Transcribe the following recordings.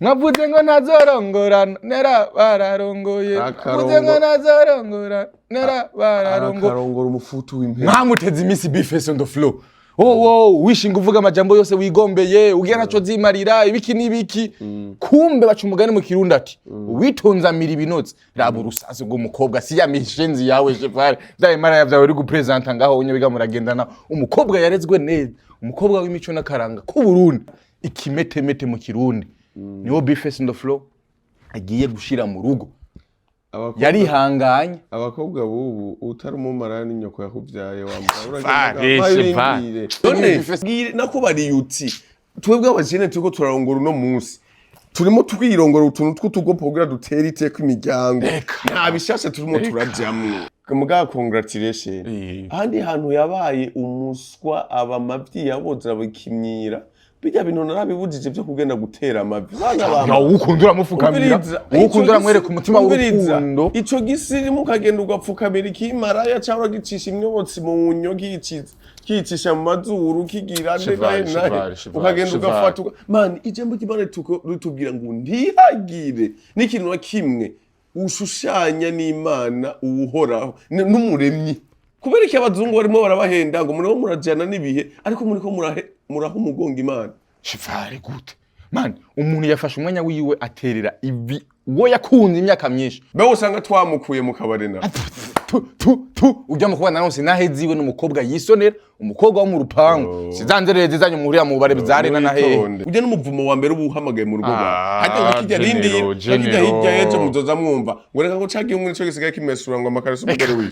Mwavuze ngo ntazorongora, nera bararongoye. Mwavuze ngo ntazorongora, nera bararongoye. Arakarongora umufutu w'impera. Mwamuteze iminsi B-Face on the floor. Oh, wishinga uvuga amajambo yose wigombeye, ugira naco zimarira ibiki n'ibiki. Kumbe baca umugani mu Kirundi ati: "Uwitonze amira ibinotsi." Raba urusasu rw'umukobwa, si ya mishenzi yawe Chevale, vya bimaraya vyawe uri gupresenta ngaho unye biga muragendana. Umukobwa yarezwe neza, umukobwa w'imico n'akaranga k'u Burundi, ikimetemete mu Kirundi, niwo B-Face on the floor agiye gushira mu rugo. Yarihanganye. Abakobwa b'ubu, utari umumaraya n'inyoko yakuvyaye wambara. Cheval. None bwire nakubariye uti twebwe abajene turiko turarongora uno munsi, turimo twirongora utuntu tw'utugopo kugira dutere iteka imiryango. Nta bishasha turimo turajamwo. Mugabo congratulation. Ahandi hantu yabaye umuswa, aba amavyi yaboze abikimyira. Bijya bintu narabibujije vyo kugenda gutera amavi bana ba. Ya, uwukunda uramufukamira. Umviriza, uwukunda ico uramwereka umutima umviriza, w'urukundo. Ico gisirimu ukagenda ugapfukamira ikimaraya cyangwa uragicisha imyotsi mu nyo, kiyicisha mu mazuru, kigira nde Cheval, nahe Cheval, nahe Cheval, ukagenda Cheval. ugafata man, ijambo ry'Imana ritubwira ngo ntihagire n'ikintu na kimwe ushushanya n'Imana uwuhoraho n'umuremyi. Kubera iki abazungu barimo barabahenda ngo murimo murajana n'ibihe, ariko muriko muraha umugongo Imana? Chevale, gute man? Umuntu yafashe umwanya wiwe aterera ivi uwo yakunze imyaka myinshi. Bewe usanga twamukuye mu kabare na Tu tu tu, ujya mu kubana nawe sinaheziwe n'umukobwa yisonera, umukobwa wo mu rupangu, sizanzererezi zanyu muhurira mu bare zarena na hehe. Witonde. Ujya n'umuvumo wa mbere uba uhamagaye mu rugo rwawe. Ah, Hajya nka kijya rindi General, nka kijya hirya General. y'ejo muzoza mwumva ngo reka ngo cagiye umwe nico gisigaye kimesura ngo amakariso umugore wiwe.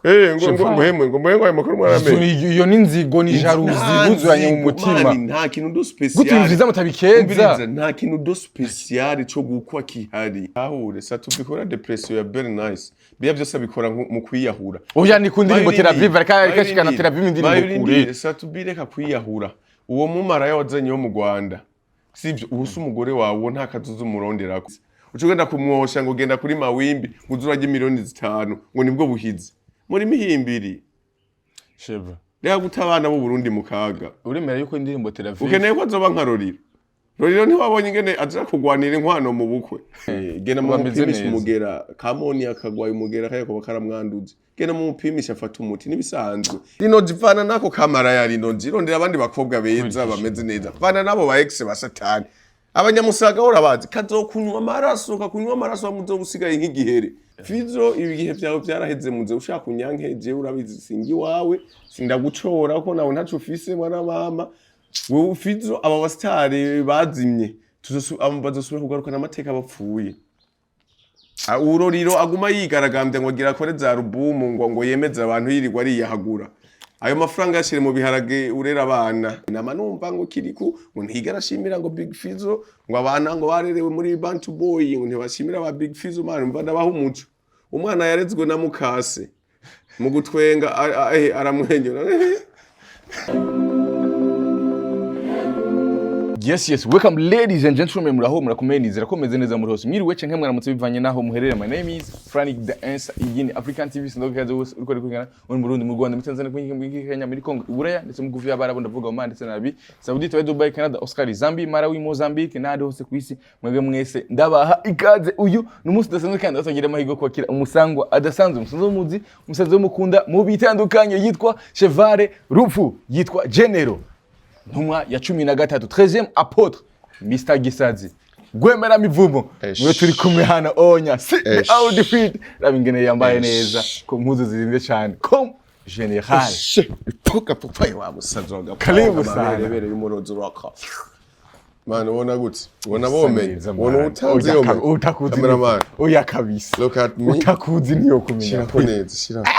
Eh, ngo hemwe ngo mwe ngo ayo makuru mwaramenye. Iyo ni inzigo, ni jalousie Nta buzuranye mu nzigo, mutima. man, nta kintu do Gute spécial. ibintu vyiza mutabikeza? Umviriza, nta kintu do spécial co gukwa kihari. Ahure satubikora dépression ya Very Nice. Biya byose abikora mu kwiyahura. Oya, ni ku ndirimbo Tel Aviv, reka shikana Tel Aviv, indirimbo kure. Satubi, reka kwiyahura. Uwo mumaraya wazanye wo mu Rwanda, sivyo? Ubu si umugore wawe, uwo nta kazuza umuronderako. Uca ugenda kumwosha ngo genda kuri mawimbi ngo uze urarya miliyoni 5 ngo nibwo buhizi muri mihimbiri. Sheva. Reka guta abana b'u Burundi mu kaga. Uremera yuko indirimbo Tel Aviv Ukeneye ko azoba nka Roriro? Roriro ntiwabonye ingene aza kugwanira inkwano mu bukwe? Genda Bameze mumupimishe neza. umugera kamoni akagwaye umugera kaya kuba karamwanduje. Genda mumupimishe afate umuti, nibisanzwe. Rino jivana nako kamaraya, rino jirondera abandi bakobwa beza bameze neza. Vana nabo ba ex ba satani. Abanyamusaga urabazi, kazokunywa amaraso, kakunywa amaraso muzo usigaye nk'igihere. Fizo, ibigihe vyawe vyaraheze. Muze ushaka unyankeje, urabizi singi wawe, sindagucora ko nawe ntaco ufise mwana mama. Wewe Fizo, aba basitari bazimye bazosubira kugarukana amateka bapfuye. Ah, Uroriro aguma yigaragambya ngo agira akore za rubumu ngo yemeze abantu, yirirwa ariyahagura. Ayo mafaranga yashire mu biharage, urera abana. Nama numva ngo Kiriku ngo ntigera ashimira ngo Big Fizzo, ngo abana ngo barerewe muri Bantu Boy ngo ntibashimira ba Big Fizzo. Man, mva ndabaha umuco: umwana yarezwe na mukase mu gutwenga aramwenyura. Yes, welcome ladies and gentlemen, muraho, murakomeye, nizera ko meze neza muri hose. Mwiriwe canke mwaramutse bivanye naho muherereye. My name is Frank the Answer. Iyi ni African TV, sindoka kaze wose uriko ari uri mu Burundi, mu Rwanda, muri Tanzania, muri Kenya, muri Congo, Iburaya ndetse mu gufi y'Abarabu, ndavuga Oman ndetse na Arabie Saoudite, Dubai, Canada, Oscar, Zambia, Malawi, Mozambique n'ahandi hose ku isi. Mwebwe mwese ndabaha ikaze. Uyu ni umunsi udasanzwe kandi batagira amahirwe yo kwakira umusangwa adasanzwe, umusanzwe w'umuzi, umusanzwe w'umukunda mu bitandukanye, yitwa Chevale Rupfu, yitwa General ntumwa ya 13, 13e apôtre, Mr Gisazi Gwemera Mivumo. Esh. Mwe turi kumwe hano onya si the Esh. outfit, raba ingene yambaye Esh. neza ku mpuzu zirinze cyane comme général. Toka papa wa musazi wa. Karibu sana. Rebere y'umurozi uraka. Man, ubona gute? Ubona bomenye? Neza, Ubona man. utanzi Oya, yomenye? utakuzi Cameraman. Oya kabisa. Look at me. Utakuzi niyo kumenya. Shirako neza, shirako.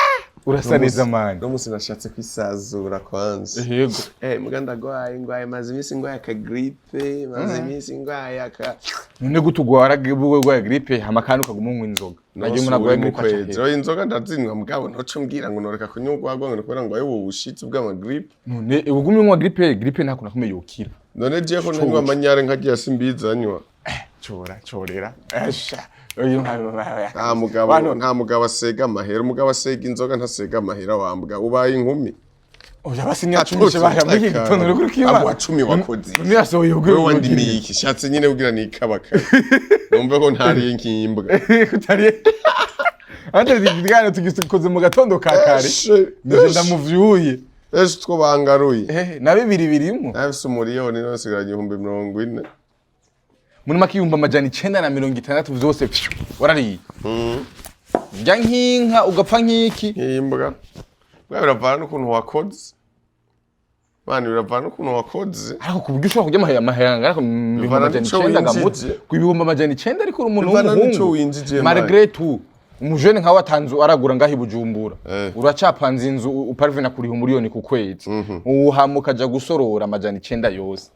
Urasa neza, man. No musi nashatse kwisazura kwanza. Yego. Eh, muga ndagwaye, ngwaye maze iminsi ngwaye aka grippe, maze iminsi ngwaye aka None gute ugwara ugwaye grippe hama kandi ukaguma unywa inzoga? Nagiye umuntu agwaye grippe aca kwezi. Oya, inzoga ndazinywa, mugabo ntoco mbwira ngo noreka kunywa urwagwa ngo kubera ngwaye ubu bushitsi bw'ama grippe. None ugumye unywa grippe, grippe nta kuntu akomeye yokira. None je ko ntanywa amanyare nkagiye simbizanywa. Chora chorera esha uyu. Nta mugabo, nta mugabo asega amahera. Umugabo asega inzoga, ntasega amahera. Wambwa ubaye inkumi. Oya, basi ni cumi shebaya muri iki gitondo uri kuri kiba. Abo cumi wakoze. Niyasohoye ubwo. Wewe wandimiye iki? Shatse nyine kugira nikabaka numve ko ntariye nk'imbwa. Kutari. Anje ikiganiro tugikoze mu gatondo ka kare. Eshe, Ndaje ndamuvyuye. Eshe two bangaruye. Na bibiri birimo. Nafise 1 miliyoni, none nsigaranye 40,000. Muri make 960,000 vyose pfiu, warariye. Rya nk'inka ugapfa nk'iki. Nk'imbwa. Bwa biravana n'ukuntu wakoze. Mani, biravana n'ukuntu wakoze. Ariko ku buryo ushobora kurya amahera amahera ariko ibihumbi Bivana amajana n'ico icenda gamutse winjije. ku 900,000, ariko uri umuntu Bivana n'ico w'umuhungu. winjije, man. Malgré tout, umujene nkawe atanzu aragura ngaho i Bujumbura, uracapanze inzu, uparvena kuriha 1 miliyoni ku kwezi, uhama ukaja gusorora 900 yose.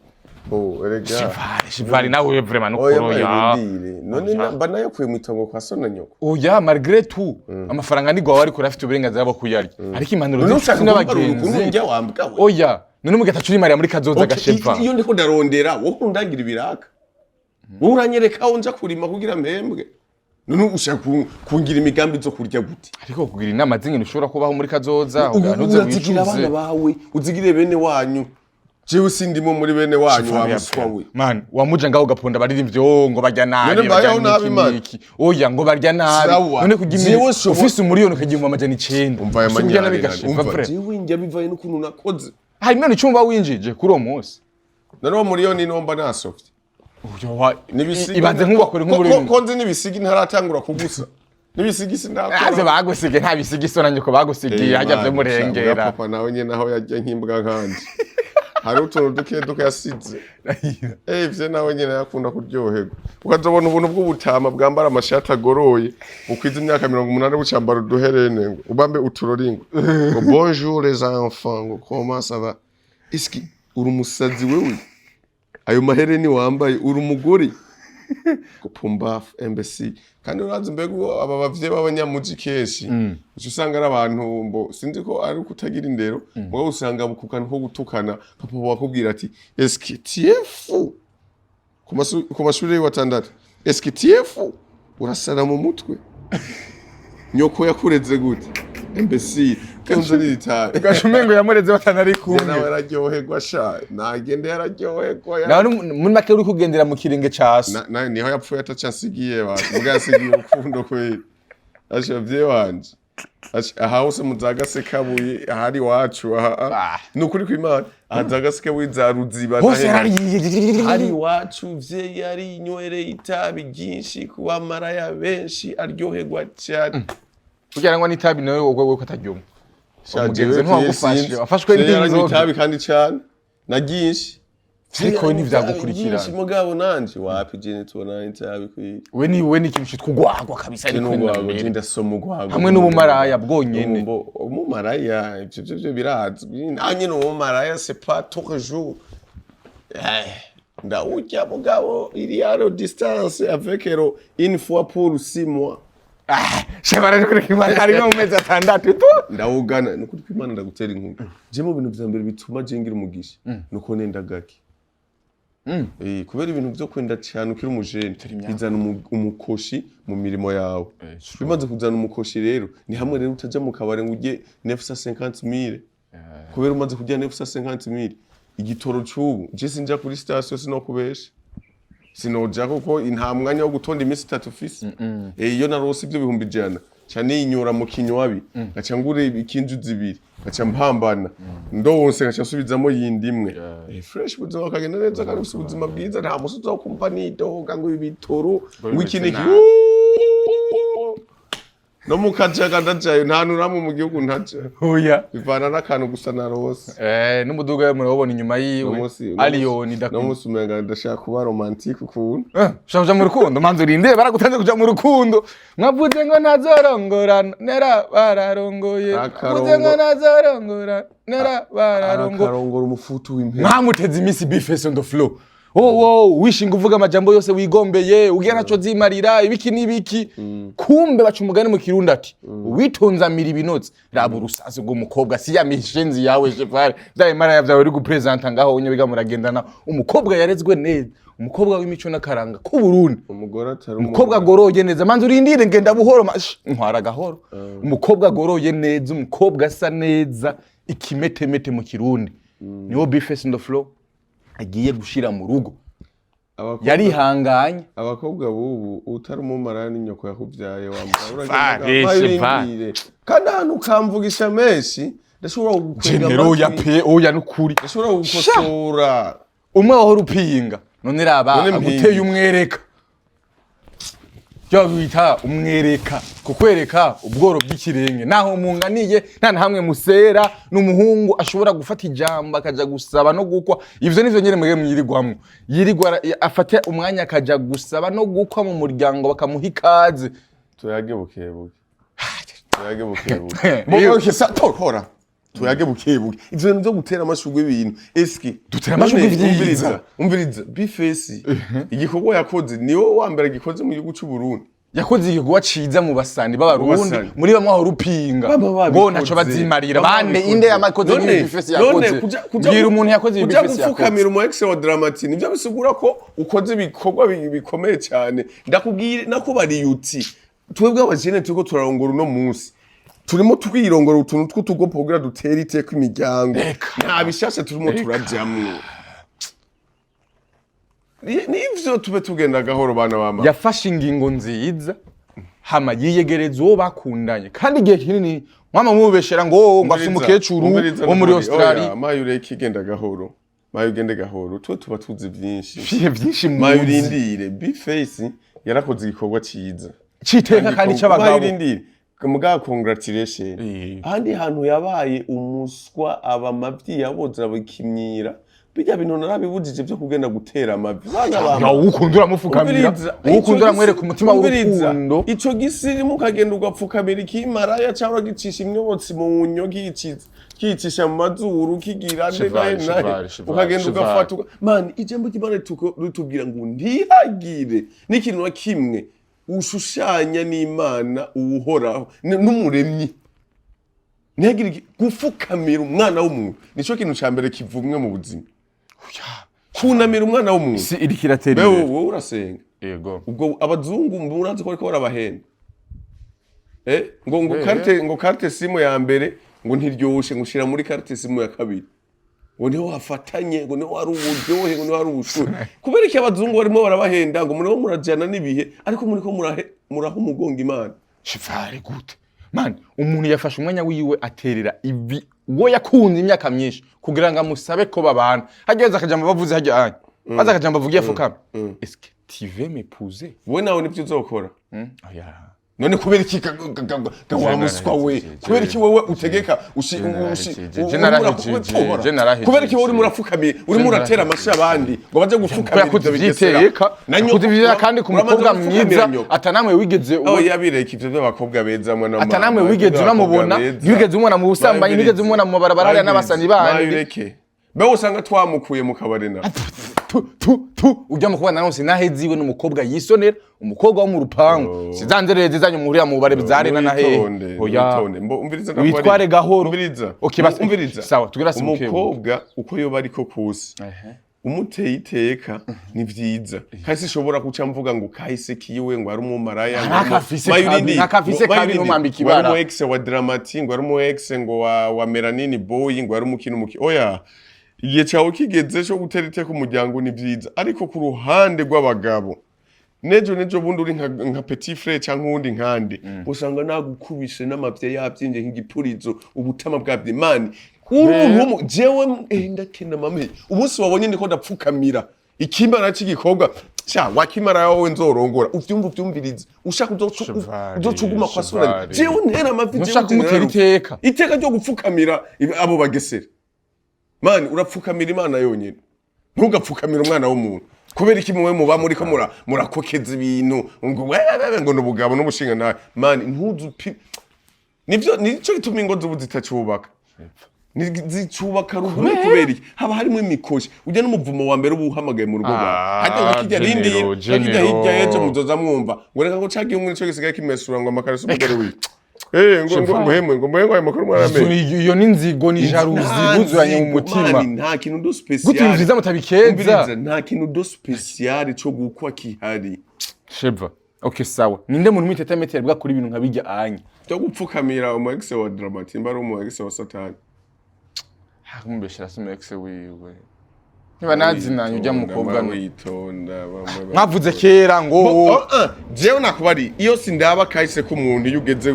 Oh, erega. Shivare, shivare nawe vraiment. Oya, nukoroya. mayirindire. None mba nayakuye mw'itongo kwa so na nyoko. Oya, malgré tout amafaranga ni gwawe, ariko urafite uburenganzira bwo kuyarya, ariko impanuro None z'inshuti ushaka kumbarura ukuntu n'abagenzi. ndya wambwa we? Oya, none mugataca urimarira muri kazoza Okay, gasheva. iyo ndiko ndarondera, wowe undangira ibiraka, wowe uranyereka aho nja kurima kugira mpembwe. None ushaka kungira imigambi zo kurya gute? Ariko kugira inama z'ingene ushobora kubaho muri kazoza Ubu uga ntuze urazigira wicuze. abana bawe, uzigire bene wanyu. Jewe sindimo muri bene wanyu, wa muswa we. Man, wamuja ngaho ugaponda abaririmbyi, oh, ngo barya nabi. None Barya mbayeho nabi, niki man? niki. Oya, ngo barya nabi. Sawa. None kugira Jewe ufise 1 miliyoni ukagira 900. Umva aya Ushobora kurya nabi manyarira. gasheva, Umva, frère. jewe njya bivaye n'ukuntu nakoze. Hari 10 miliyoni uba winjije kuri uwo munsi. None uwo 1 miliyoni niwo mba nasofye? Oya, N'ibisigi. Ibanze nk'ubakore nk'umuriyoni. Ko nzi n'ibisigi ntaratangura kugusa, n'ibisigi sindakora. Aze bagusige, nta bisigi so na nyoko bagusigiye hajya Eh, vyo man, murengera. papa nawe nyene aho yarya nk'imbwa nkanje, hari utuntu duke duke yasize. Eh, ivyo nawe nyene yakunda kuryoherwa, ukazobona ubuntu bw'ubutama bwambara amashati agoroye, bukwiza imyaka 80, bucambara uduherene, ngo ubambe uturoringo, ngo "Bonjour les enfants", ngo "Comment ça va?" Eski uri umusazi wewe? Ayo mahereni wambaye, uri umugore? Ngo pumbafu, imbécile. Kandi urazi mbega uwo aba bavyeyi b'abanyamuji kenshi uca usanga ari abantu mbo sinzi ko ari kutagira indero, mugabo usanga ku kantu ko gutukana papa wakubwira ati "Est-ce que tu es fou?" Ku mashuri y'atandatu, "Est-ce que tu es fou? Urasara mu mutwe? Nyoko yakureze gute? Imbécile." Kenzo n'iritaye. Ugaca umengo yamureze batanari kumwe. Nawe yararyoherwa sha, nagende yararyoherwa. Nawe muri make uri kugendera mu kirenge ca so. Niho yapfuye ataca ansigiye bantu, muga yasigiye urukundo kweli. Asha abavyeyi wanje. Asha, aha hose mu za Gasekabuye ahari iwacu aha Ah. Ni ukuri kw'Imana, aha za Gasekabuye, za Ruziba, Hose. Hari Yarariye. iwacu vye yarinywereye itabi ryinshi ku bamaraya benshi, aryoherwa cyane. Kugira ngo n'itabi nawe wowe ko ataryumva. Sha, Umugenzi jewe ntiwagufashe, sinzi. wafashwe Jewe yaranywa n'inzoga. itabi kandi cyane na ryinshi. Ariko we ntivyagukurikirana. Ryinshi, mugabo nanje wapi, je ntitubona itabi kwiri. We ni ikintu citwa ugwagwa kabisa, ariko N'urwagwa, ni je ndasoma urwagwa. Hamwe n'ubumaraya bwonyene. Umumaraya ivyo vyo birazwi nawe nyene. Umumaraya c'est pas tous les jours. Eh, ndawurya mugabo il y a la distance avec ero une fois pour 6 mois. Ah, shabara ari kureka Imana harimo mu mezi 6 tu. Ndawugana ni ukuri kw'Imana, ndagutera inkuru. Je mu bintu vya mbere bituma je ngira umugisha nuko nenda gake. Eh, kubera ibintu vyo kwenda cyane ukiri umujene bizana umukoshi mu mirimo yawe. Bimaze kuzana umukoshi rero, ni hamwe rero utaja mu kabare ngo ujye 950 mille, kubera umaze kurya 950 mille igitoro c'ubu, je sinja kuri station, sinokubesha, sinoja kuko nta mwanya wo gutonda iminsi 3 ufise. Eh, iyo narose ivyo 100,000 ca ninyura mu kinywabi, ngaca ngura ikinju zibiri, ngaca mpambana ndonse, ngaca nsubizamo yindi imwe. Eh, fresh, ubuzima bukagenda neza kandi ufise ubuzima bwiza, nta musi uzokumva nidoga ngo ibitoro, ngo iki n'iki. Nabi. No mu kajaga ndajayo, nta nuramwe mu gihugu ntaja. Oya. Bivana n'akantu gusa narose. Eh, n'umuduga murawubona inyuma yiwe, Allion. No munsi umenga ndashaka kuba romantique ukuntu. Eh, ushaka kuja mu rukundo, manzi urinde baragutanze kuja mu rukundo. Mwavuze ngo ntazorongorana, nera bararongoye. Mwavuze ngo ntazorongora, nera bararongoye. Akarongora umufutu w'impera. Mwamuteze iminsi B-Face on the floor. Oh, wishinga uvuga amajambo yose wigombeye, ugira naco zimarira ibiki n'ibiki. Kumbe baca umugani mu Kirundi ati uwitonze amira ibinotsi. Raba urusasu rw'umukobwa, si ya mishenzi yawe chefare, vya maraya vyawe uri gupresenta ngaho unye muragendana. Umukobwa yarezwe neza, umukobwa w'imico n'akaranga k'u Burundi. Umugore atari Umukobwa agoroye neza, manzi urindire, ngenda buhoro, ntwara gahoro. Umukobwa agoroye neza, umukobwa asa neza. Ikimetemete mu Kirundi niwo B-Face on the floor agiye gushira mu rugo. Yarihanganye. Abakobwa bubu, utari umumaraya n'inyoko yakubyaye wambara. Vareshe, va. Uragenda, kandi ahantu ukamvugisha menshi, ndashobora kugukwega Genero ya amatwi, pe, oya, nukuri. Ndashobora kugukosora. Umwe wahora upinga, none raba. None mpinga. Aguteye umwereka, byo bita umwereka, kukwereka ubworo bw'ikirenge naho munganiye, nta na hamwe musera. N'umuhungu ashobora gufata ijambo akaja gusaba no gukwa. Ivyo nivyo nyene mwebwe mwirigwamwo. Yirigwa afate umwanya akaja gusaba no gukwa mu muryango, bakamuha ikaze. Tuyage bukebuke, tuyage bukebuke. Bo sa tora, tuyage bukebuke. Ivyo bintu vyo gutera amashurwe, ibintu eski Dutera amashurwe None, vyiza. Umviriza, umviriza, B-Face igikorwa yakoze niwe wa mbere gikoze mu gihugu c'u Burundi. Yakoze igikorwa ciza mu basani b'Abarundi. Basani. Muri bamwe wahora upinga Baba babikoze. ngo ntaco bazimarira. Baba Bande? babikoze. Inde yamakoze None- nk'ibi B-Face none yakoze? kuja Mbwira umuntu yakoze ibi kuja B-Face yakoze. gupfukamira umu ex wa Drama-T, nivyo bisigura ko ukoze ibikorwa bikomeye cyane? Ndakubwire, nakubariye uti twebwe abajene turiko turarongora uno munsi, turimo twirongora utuntu tw'utugopo kugira dutere iteka imiryango. Nta bishasha turimo turajamwo. Nivyo, tube tugenda gahoro, bana bama. Yafashe ingingo nziza, hama yiyegereza uwo bakundanye, kandi igihe kinini mwama mubeshera ngo "Oh, ngo afise umukecuru Umviriza, wo muri nukuri. Australia." Oya, mayo ureke, igenda gahoro, mayo ugende gahoro, twe tuba tuzi byinshi. Ibihe byinshi Mayo muzi. urindire, B-Face yarakoze igikorwa ciza C'iteka kandi c'abagabo. Mayo urindire muga, congratulation. Ahandi hantu yabaye umuswa, aba amavyi yaboza bikimyira, bijya bintu narabibujije byo kugenda gutera amavi, bana ba Ya, uwukunda uramufukamira. Umviriza, Uwukunda ico uramwereka umutima umviriza, w'urukundo. Ico gisirimu ukagenda ugapfukamira ikimaraya, cyangwa uragicisha imyotsi mu nyo, kiyicisha mu mazuru, kigira nde Cheval, nahe nahe, cheval, cheval, ukagenda cheval. ugafata man, ijambo ry'Imana ritubwira ngo ntihagire n'ikintu na kimwe ushushanya n'Imana uwuhoraho n'umuremyi. Ntihagire gufukamira umwana w'umuntu, nico kintu ca mbere kivumwe mu buzima, kunamira umwana w'umuntu. Isi iriko iratera Bewe, imbere. wowe urasenga? Yego. Ubwo abazungu murazi ko bariko barabahenda, ngo carte, ngo carte SIM ya mbere ngo ntiryoshe, ngo ushira muri carte SIM ya kabiri, ngo niho wafatanye, ngo niho hari uburyohe, ngo niho hari ubushuhe. Kubera iki abazungu barimo barabahenda ngo muriho murajana n'ibihe, ariko muriko muraha umugongo Imana? Cheval, gute man? Umuntu yafashe umwanya wiwe aterera ivi uwo yakunze imyaka myinshi kugira ngo amusabe ko babana, hageze akajambo bavuze hajya anya baza akajambo avugiye afukama: "Est-ce que tu veux m'épouser?" Wowe nawe nibyo uzokora? Oya. None kubera iki wa muswa we, kubera iki wowe utegeka Je narahejeje, je narahejeje. kubera iki wowe urimo urapfukamiye, urimo uratera amashi abandi ngo baje Ko gupfukamira yakoze ivyo bigesera? ivyiteka. Na Yakoze ivyiteka, kandi ku uramaze mukobwa gupfukamira mwiza nyoko. atanamwe wigeze Oh, yabireka ivyo by'abakobwa beza mwe na mama. atanamwe wigeze unamubona, ntiwigeze umubona mu busambanyi, ntiwigeze umubona mu mabarabara hariya n'abasani bandi. Bayireke. Mbe usanga twamukuye mu kabari na Tu tu tu, ujya mu kubana nawe sinaheziwe n'umukobwa yisonera, umukobwa wo mu rupangu, sizanzererezi zanyu muhurira mu bare bizarena na hehe. Witonde, Oya. witonde. Mbo umviriza, ndakubarira. Witware gahoro. Umviriza. Okay, basi. Umviriza. Sawa, tugira simuke. Umukobwa uko yoba ariko kose, umuteye iteka ni vyiza, kandi sinshobora guca mvuga ngo kahise kiwe ngo ari umumaraya, ngo ari Ntakafise Mayo kabi, urindi, ntakafise ngo- Mayo kabi urindi, ntumwambike ngo ari ibara. umu ex wa Drama-T, ngo ari umu ex ngo wa Melanini Boy, ngo ari umukino umuki. Oya, igihe cyawe kigeze cyo gutera iteka umuryango ni vyiza, ariko ku ruhande rw'abagabo, nejo nejo bundi uri nka petit frère cyangwa uwundi nkande, usanga nagukubise n'amavye yavyimvye nk'igipurizo, ubutama bwavye. Mani, uri umuntu jewe ndakena mame, umunsi wabonye ndiko ndapfukamira ikimara cy'igikorwa sha wakimara wowe nzorongora, uvyumva, uvyumvirize, ushaka Chevalier, uzocuguma kwa sonani. Chevalier. Jewe ntera amavi, jewe Ntushaka kumutera general. iteka. Iteka ryo gupfukamira abo bagesera, mani, urapfukamira Imana yonyine, ntugapfukamira umwana w'umuntu. Kubera iki mwe muba muriko murakokeza ibintu ngo wewewe, ngo n'ubugabo n'ubushinga nawe? Mani, ntuzupi nivyo, nico gituma ingo zubu zitacubaka. Zicubaka ruguru. Kubera iki? Haba harimo imikoshi, ujya n'umuvumo wa mbere uba uhamagaye mu rugo rwawe. Ah, Hajya ngo kijya General, rindi kijya General. hirya y'ejo muzoza mwumva ngo reka ngo cagiye umwe nico gisigaye kimesura ngo amakariso umugore wiwe ngo hemwe ngo mwe ngo ayo makuru mwaramenye. Iyo ni inzigo, ni jalousie buzuranye mu mutima. Mani, nta kintu do Gute ibintu spécial. vyiza mutabikeza? Umviriza, nta kintu do spécial co gukwa kihari. Sheva, okay, sawa. Ninde muntu mwitetemetero bwa kuri ibintu nka bijya anya? Cyo gupfukamira umu ex wa Drama-T, mba ari umu ex wa Satani. Kumubeshera si ex wiwe, niba nazinanye ujya mukobwa Witonda bamwe mwavuze kera ngo Oh, jewe nakubari iyo sindaba kahise k'umuntu, iyo ugeze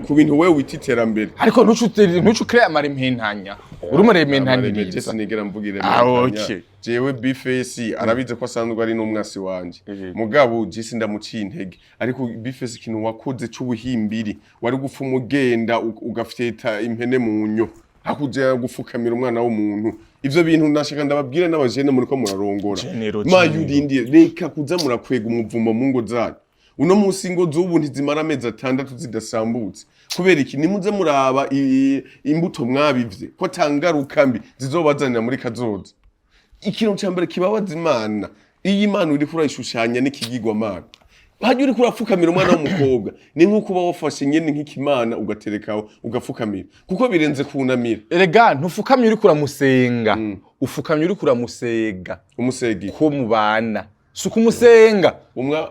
ku bintu wewe wita iterambere. Ariko ntucu créer amaremantanya, urimo rementaniriza. Sinigera mvugira. Ah, okay. Jewe B-Face arabizi ko asanzwe ari n'umwasi wanje. Mugabo je sindamuciye intege, ariko B-Face, ikintu wakoze c'ubuhimbiri, wari gupfa umugenda ugafyeta impene mu nyo hakuja gufukamira umwana w'umuntu. Ivyo bintu nashaka ndababwire n'abajene muriko murarongora. Genero, mayu genero. Urindire, reka kuza murakwega umuvumo mu ngo zanyu. Uno munsi ingo z'ubu ntizimara amezi 6 zidasambutse. Kubera iki? Nimuze muraba imbuto mwabivye ko atangaruka mbi zizobazanira muri kazoza. Ikintu ca mbere kibabaza Imana, iyo Imana uriko urayishushanya n'ikigirwamana, hajya uriko urapfukamira umwana w'umukobwa, ni nk'uko uba wafashe nyene nk'ikimana ugaterekaho ugapfukamira, kuko birenze kunamira. Erega ntufukamye uriko uramusenga, ufukamye uriko uramusega. Umusegi. Ko mubana si ukumusenga.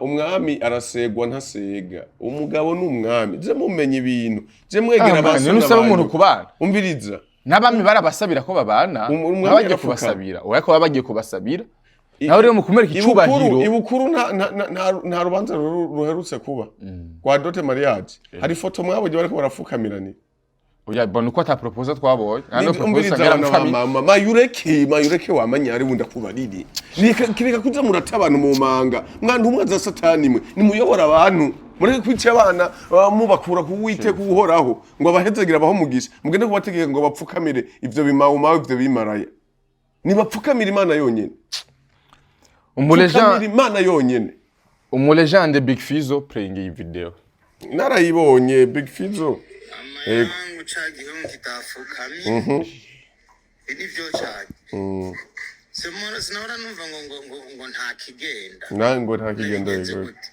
Umwami arasegwa, ntasega. Umugabo ni umwami. Je mumenya ibintu, je mwegera Ah, man, abasore none usaba n'abantu. umuntu kubana. Umviriza. N'abami barabasabira ko babana. Umwami Baba bagiye arapfukama. kubasabira, oya, ko baba bagiye kubasabira nawe rero mu kumwereka icubahiro. Ibukuru nta rubanza ruherutse kuba rwa dot mariage, hari ifoto mwabonye bariko barapfukamiranira? Oya, bona uko ata proposal twabonye. Nta no proposal. Umviriza, Ngira abana ba mama, mayureke, mayureke, wamanya ari wunda kubariri. Reka kuza murata abantu mu manga, mwana umwe za satani mwe nimuyobora abantu. Mureke kwica abana, mubakura ku Uwiteka uhoraho ngo abahezagira abaho umugisha, mugende kubategeka ngo bapfukamire ivyo bimawumawe, ivyo bimaraya. Nibapfukamire Imana yonyene. Pfukamira Imana yonyene. Umulégende Big Fizzo playing iyi video. Narayibonye, Big Fizzo. Ego. Amayangu ca gihungu kitafukamye, nivyo cane. Sinahora numva ngo nta kigenda. Nango nta kigenda. Bigenze Yego. gute?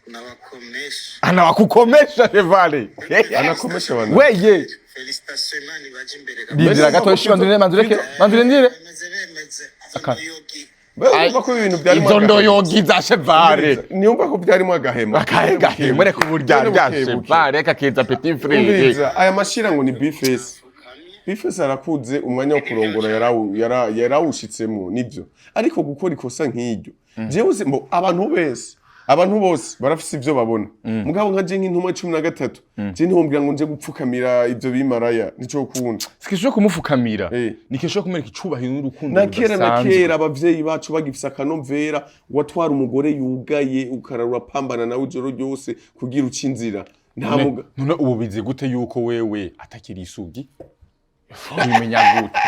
Nabakomesha. Anawakukomesha revale. Anakomesha abantu. Weye. Félicitations, Imana ibaje imbere. Rindira gato, shi bandurire, bandureke, bandurire. Bemeze, bemeze izo ndoyogi. Urumva ko ibintu byarimo Izo agahema. ndoyogi za chevale. Niyumva ko byarimo agahema. Akahe gahema? Reka uburyarya. Buke, buke. Chevale kakeza petit frère. Umviriza, aya mashira ngo ni B-Face. Fukamye. B-Face arakuze, umwanya wo kurongora yarawushitsemo, nibyo, ariko gukora ikosa nk'iryo, jewe mbo abantu bose barafise ivyo babona. Mugabo nka je nk'intumwa 13, je ntiwombwira ngo nje gupfukamira ivyo bimaraya, nico kunda. Sikisho kumufukamira. Eh. Ni kesho kumwereka icubahiro n'urukundo Na kera na rudasanzwe. kera abavyeyi bacu bagifise akanovera, watwara umugore yugaye, ukarara urapambana nawe ijoro ryose kugira uca inzira. Nta muga. None ubu bizi gute yuko wewe atakiri isugi? Ubimenya gute?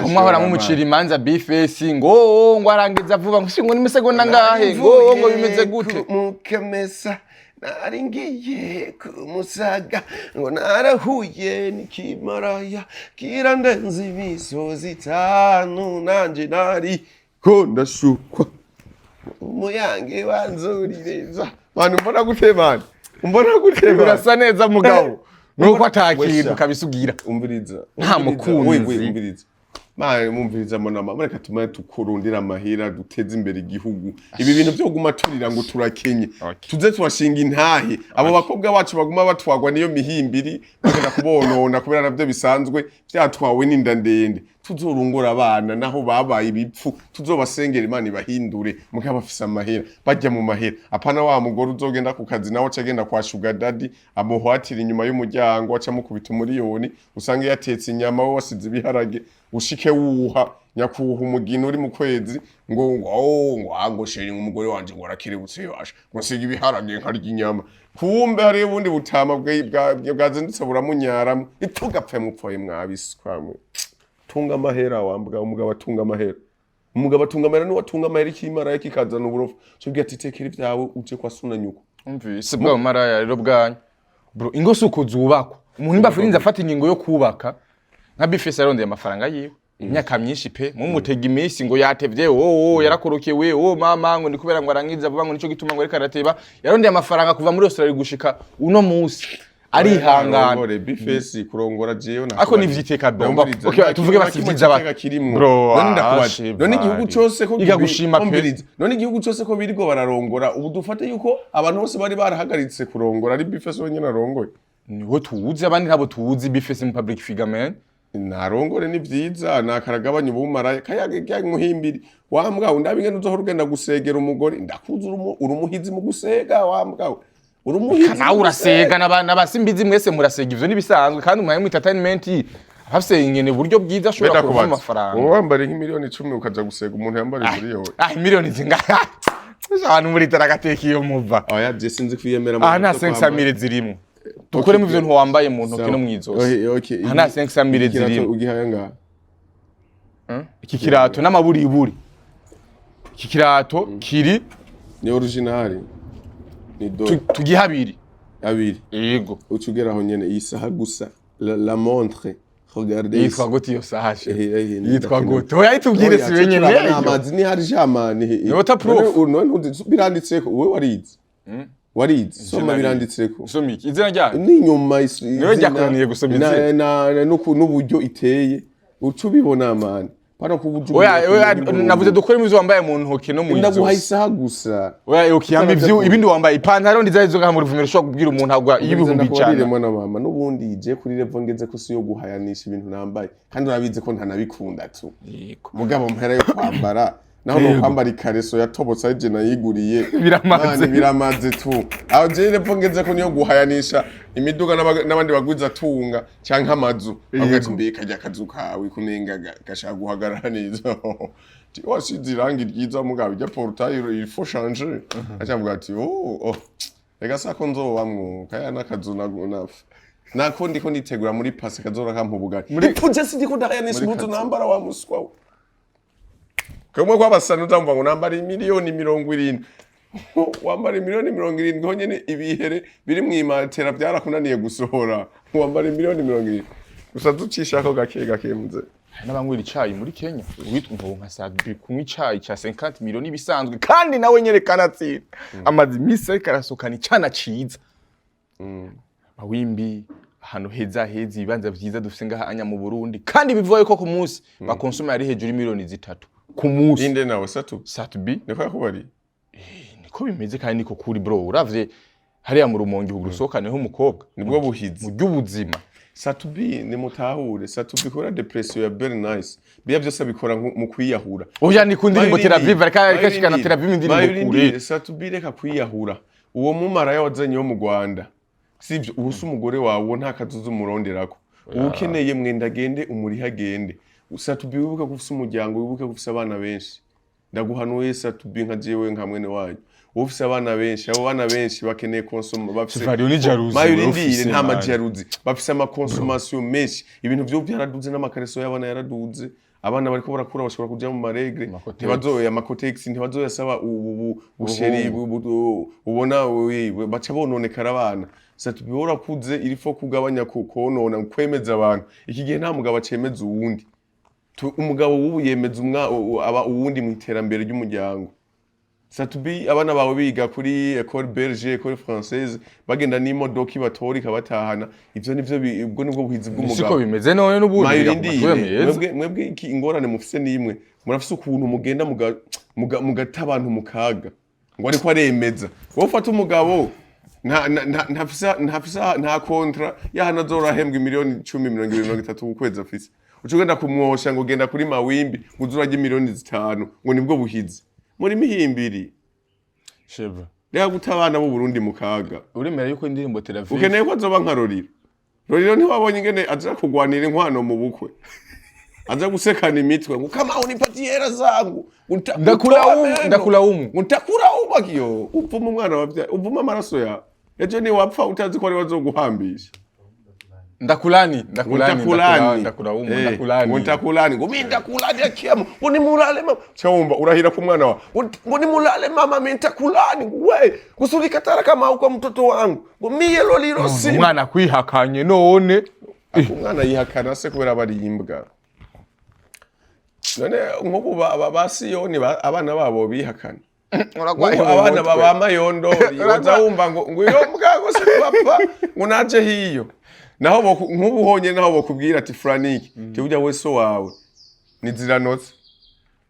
Kumwe ahora mumucira imanza B-Face ngo "Oh, ngo arangiza vuba, ngo ngo n'imisegonda ngahe, ngo bimeze gute?" Mukamesa nari ngiye kumusaga, ngo narahuye n'ikimaraya kirandenza imisozi itanu, nanje nari ko ndashukwa umuyange wanzurireza. Mani, mbona gute? Mani, mbona gute, mani? Urasa neza mugabo, nuko atakintu Wesha. kabisa ugira. Umviriza. Nta Umviriza. mukunzi. We, we, umviriza mani, mumviriza mona, mama, reka tumare tukurundira amahera, duteze imbere igihugu. Ibi bintu byo guma turira ngo turakenye, Okay. tuze turashinga intahe. Abo bakobwa bacu baguma batwagwa niyo mihimbiri, bagenda kubonona kubera navyo bisanzwe vyatwawe n'inda ndende. Tuzorungora abana naho babaye ibipfu, tuzobasengera Imana ibahindure, mugabo bafise amahera, bajya mu mahera. Apana wa mugore uzogenda ku kazi nawe aca agenda kwa sugar daddy, amuhwatira inyuma y'umuryango, aca amukubita umuriyoni, usange yatetse inyama, we wasize ibiharage, ushike wuha nyakuha umugina uri mu kwezi, ngo oh, ngo ah, ngo chéri, umugore wanje ngo arakerebutse, yasha ngo nsiga ibiharage nkarya inyama. Kumbe hariyo ubundi butama bwazindutse buramunyaramwo. Ntugapfe mupfoye mwabiswamwe. Tunga amahera wambwa. Umugabo atunga amahera, umugabo atunga amahera, niwe atunga amahera. Ikimara kikazana uburofu, cyo ati tekera ibyawe uje kwa sunanyuko. Umvise bwa maraya rero bwanyu, bro. Ingo si uko zubakwa. Umuntu nimba arinze afata ingingo yo kubaka nka B-Face, yarondeye amafaranga yiwe imyaka myinshi pe. Mumutega iminsi ngo yatevye, oh, yarakorokewe, oh mama, ngo ni kubera ngo arangiza vuba, ngo nico gituma ngo ariko arateba. Yarondeye amafaranga kuva muri Australia gushika uno munsi, arihangana. Arongore B-Face, kurongora jewe. Ako ni vyiteka bomba. Okay, tuvuge basi vyiza kirimwo. Bro, None ndakubaza, ah, none igihugu cose ko Iga gushima pe. Umviriza, none igihugu cose ko biriko bararongora, ubu dufate yuko abantu bose bari barahagaritse kurongora, ari B-Face wenyene arongoye? Niho tuwuzi, abandi ntabo tuwuzi. B-Face mu public figure, man. Narongore, ni vyiza, nakaragabanya ubumaraya kayaga kya muhimbiri wambwa we. Ndabe ingene uzohora ugenda gusegera umugore. Ndakuzi, uri umuhizi mu gusega, wambwa we, uri umuhizi mu Nawe urasega. gusega. N'abasimbizi mwese murasega, ivyo nibisanzwe. Kandi umuhaye mu entertainment afise ingene buryo bwiza ashobora Mbega kuronka kubaza, amafaranga. wowe wambara nk'imiliyoni 10 ukaja gusega umuntu yambara miliyoni? Ah, miliyoni zingahe? Abantu muri taragateka iyo muva. Oya, je sinzi kwiyemera mu Aha nta bintu vyo 500 kwambara. mille zirimo. Dukuremo ivyo ntiwambaye mu ntoki no mw'izosi. Okay, okay. Aha nta 500 mille Ikirato zirimo. ugihaye ngaha? Iki kirato n'amaburiburi, iki kirato kiri Ni original, ni do tugihe abiri. Abiri? Yego. Uca ugeraho nyene. Iyi saha gusa, la montre, regardez. Yitwa gute iyo saha she? Eh, Yitwa gute? Oya, itubwire, si wenyene. Oya, amazi ni hari jamani. Ni waterproof. None ntuzi biranditseko? Wowe warize, warize, soma. Narize. Biranditseko. Soma iki? Izina ryayo? N'inyuma. Niwe ryakunaniye gusoma izina? N'uburyo iteye uca ubibona, mani, pana kubujugunya. Oya, oya, navuze dukuremo ivyo wambaye mu ntoki no mu Ndaguhaye izosi. isaha gusa. Oya, ukiyamba Utaraja ivyo ibindi wambaye, ipantaro ndizayo zo mu ruvumero, ushobora kubwira umuntu agwa y'100,000. Mwana mama, n'ubundi je kuri level ngeze ko si yo guhayanisha ibintu nambaye, kandi urabizi ko ntanabikunda tu. Yego. Mugabo mpera yo kwambara naho no kwambara ikareso yatobotse ari je nayiguriye. Biramaze. Mani, biramaze tu. Aho je level ngeze ko niyo guhayanisha imiduga n'abandi bagwiza tunga canke amazu. Avuga ati: "Mbe kajya akazu kawe kumenga gashaka guhagarara neza." Ati: "Wasize irangi ryiza, mugabo ijya portail il faut changer." Aca ati: Oh, rega sako nzobamwo kaya n'akazu na nako ndiko nitegura muri pase kazora kampa ubugari muri puje. Sindiko ndahayanisha Muri impuzu kazi. nambara, wa muswa we. Kamwe kw'abasani uzamva ngo nambara imiliyoni 70, wambara imiliyoni 70 honyene ibihere biri mw'imatera byarakunaniye gusohora. Wambara imiliyoni 70 gusa, ducishako gake gake, muze. Hari n'abanywera icayi muri Kenya witwa ngo nka Sadbi, kunywa icayi ca 50 miliyoni bisanzwe, kandi nawe nyerekana atsinda amaze imisi ariko arasukana icana ciza, mawimbi, ahantu heza heza, ibibanza vyiza dufise ngaha anya mu Burundi. Kandi bivuga yuko ku munsi bakonsoma yari hejuru y'imiliyoni 3 ku munsi. Inde nawe satu? Sadbi. Niko yakubariye? Niko bimeze kandi niko kuri, bro. Uravye hariya mu Rumonge kugira usohokaneho umukobwa Nibwo buhizi. mu by'ubuzima. Satubi nimutahure, Satubi kubera depression ya very nice, biya byose abikora mu kwiyahura. Oya, ni ku ndirimbo Tel Aviv, ariko ashikana Tel Aviv indirimbo kure. Satubi, reka kwiyahura. Uwo mumaraya wazanye wo mu Rwanda, sivyo? Ubu si umugore wawe uwo, nta kazuza umuronderako. Uwo ukeneye mwenda agende, umurihe agende. Satubi, wibuke ko ufise umuryango, wibuke ko ufise abana benshi. Ndaguhanuye, Satubi, nka jewe, nka mwene wanyu. Wowe ufise abana benshi, abo bana benshi bakeneye konsoma, bafise Vario ni jalousie. Mayo, Wewe urindire. ufise, Nta man. majaruzi bafise, ama consommation menshi, ibintu vyo byaraduze, n'amakareso y'abana yaraduze. Abana bariko barakura bashobora kuja mu ma règles. Ama Kotex. Ntibazoya ama Kotex, ntibazoyasaba ubu busheri ubona baca bononekara abana. Satubi, urakuze, il faut kugabanya konona, kwemeza abantu. Iki gihe nta mugabo acemeza uwundi. Umugabo w'ubu yemeza aba uwundi mu iterambere ry'umuryango. Satubi, abana bawe biga kuri école belge, école française, bagenda n'imodoka ibatora ikabatahana. Ivyo nivyo ubwo nibwo buhizi Siko bw'umugabo. bimeze none n'ubundi Mayirindire. bigakuma meza. Mwebwe iki ingorane mufise nimwe, murafise ukuntu mugenda mugata abantu mu kaga ngo ariko aremeza. Wowe ufata umugabo ntafise nta contrat yahana azorahembwa imiliyoni 10, 20, 30 ku kwezi afise, uca ugenda kumwosha ngo genda kuri mawimbi ngo uze urarya imiliyoni 5, ngo nibwo buhizi muri mihimbiri. Sheva. Reka guta abana b'u Burundi mu kaga. Uremera yuko indirimbo Tel Aviv Ukeneye ko azoba nka Roriro. Roriro ntiwabonye ingene aza kugwanira inkwano mu bukwe, aza gusekana imitwe ngo: "Kama unipatie hela zangu Ndakulaumu, meno." ndakulaumu. Ntakulaumu kiyo upfuma umwana wabyaye, upfuma amaraso yawe, ejo niwapfa utazi ko ari bazoguhambisha. Ndakulani, ndakulani. Ntakulani. Ndakulaumu. Eh, Ndakulani. Ngo ntakulani, ngo mi ntakulani akiamo, ngo nimulale mama. Chawumva urahira ku mwana wawe ngo nimulale mama, mi ntakulani we gusurikatara kama uko mtoto wangu, ngo miye loliro si Umwana kwihakanye none. Umwana yihakana se kubera bari imbwa? None nk'ubu ba Siyoni abana babo bihakana? Uragwaye Nk'ubu mu abana mutwe. ba Mayondori uza wumva ngo iyo mbwa ngo se papa ngo naje hiyo naho nk'ubu honyine naho bokubwira ati: "Franike, ti burya we so wawe ni ziranotse,"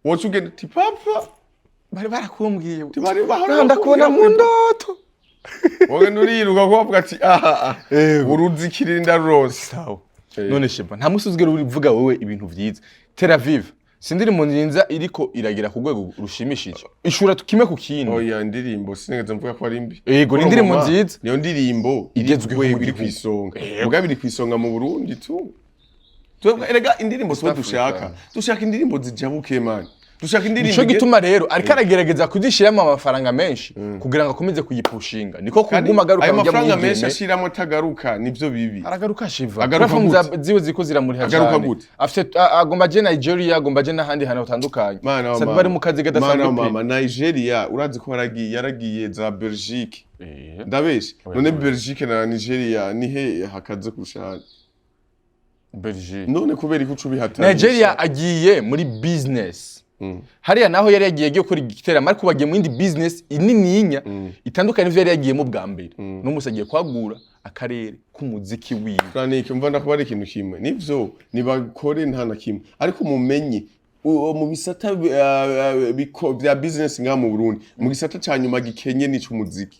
woca ugenda uti: "Papa." Bari barakumbwiye. Ti bari bahora Ndakubona mu bakubwira ndoto. Wogenda uriruka kuko bavuga ati aha uruzikira ndarurose. Sawa. Eh. None Sheba, nta musi uzigera urivuga wowe ibintu vyiza. Tel Aviv si indirimbo nziza iriko iragera ku rwego rushimishije, ishura kimwe ku kindi. Oya, indirimbo sinigeze mvuga ko ari mbi. Yego, ni indirimbo Mama, nziza. Niyo ndirimbo iri Igezweho ku rwego, mu iri gihugu. kw'isonga. Mugabo iri kw'isonga mu Burundi tu. Twebwe erega indirimbo twe Africa. dushaka indirimbo zijabuke, man. Dushaka indirimbo Nico gituma rero ariko aragerageza kuzishiramo amafaranga menshi kugira ngo akomeze kuyipushinga, niko Kandi kuguma agaruka ayo mujya mafaranga menshi mwigeme. ashiramo atagaruka, nivyo bibi. Aragaruka, Shiva. Agaruka Platform gute? ziwe ziko ziramuriha Agaruka cyane. gute? Afite agomba aje Nigeria, agomba aje n'ahandi hantu hatandukanye. Mana wa Sabi mama. bari mu kazi Mana kadasanzwe wa pe. mama, Nigeria urazi ko yaragiye za Belgique. Eh. Ndabeshe? None Belgique na Nigeria nihe hakaze kurusha ahandi? Belgique. None kubera ko uca ubihatanisha? Nigeria agiye muri business. Hariya naho yari yagiye gukora igiteramo, ariko bagiye mu yindi business inininya itandukanye n'ivyo yari yagiyemo bwa mbere. N'umunsi agiye kwagura akarere k'umuziki wiwe. Frank, umva, ndakuba ari ikintu kimwe, nivyo nibakore nta na kimwe, ariko mumenye mu bisata vya business ngaha mu Burundi, mu gisata ca nyuma gikenye n'ic'umuziki.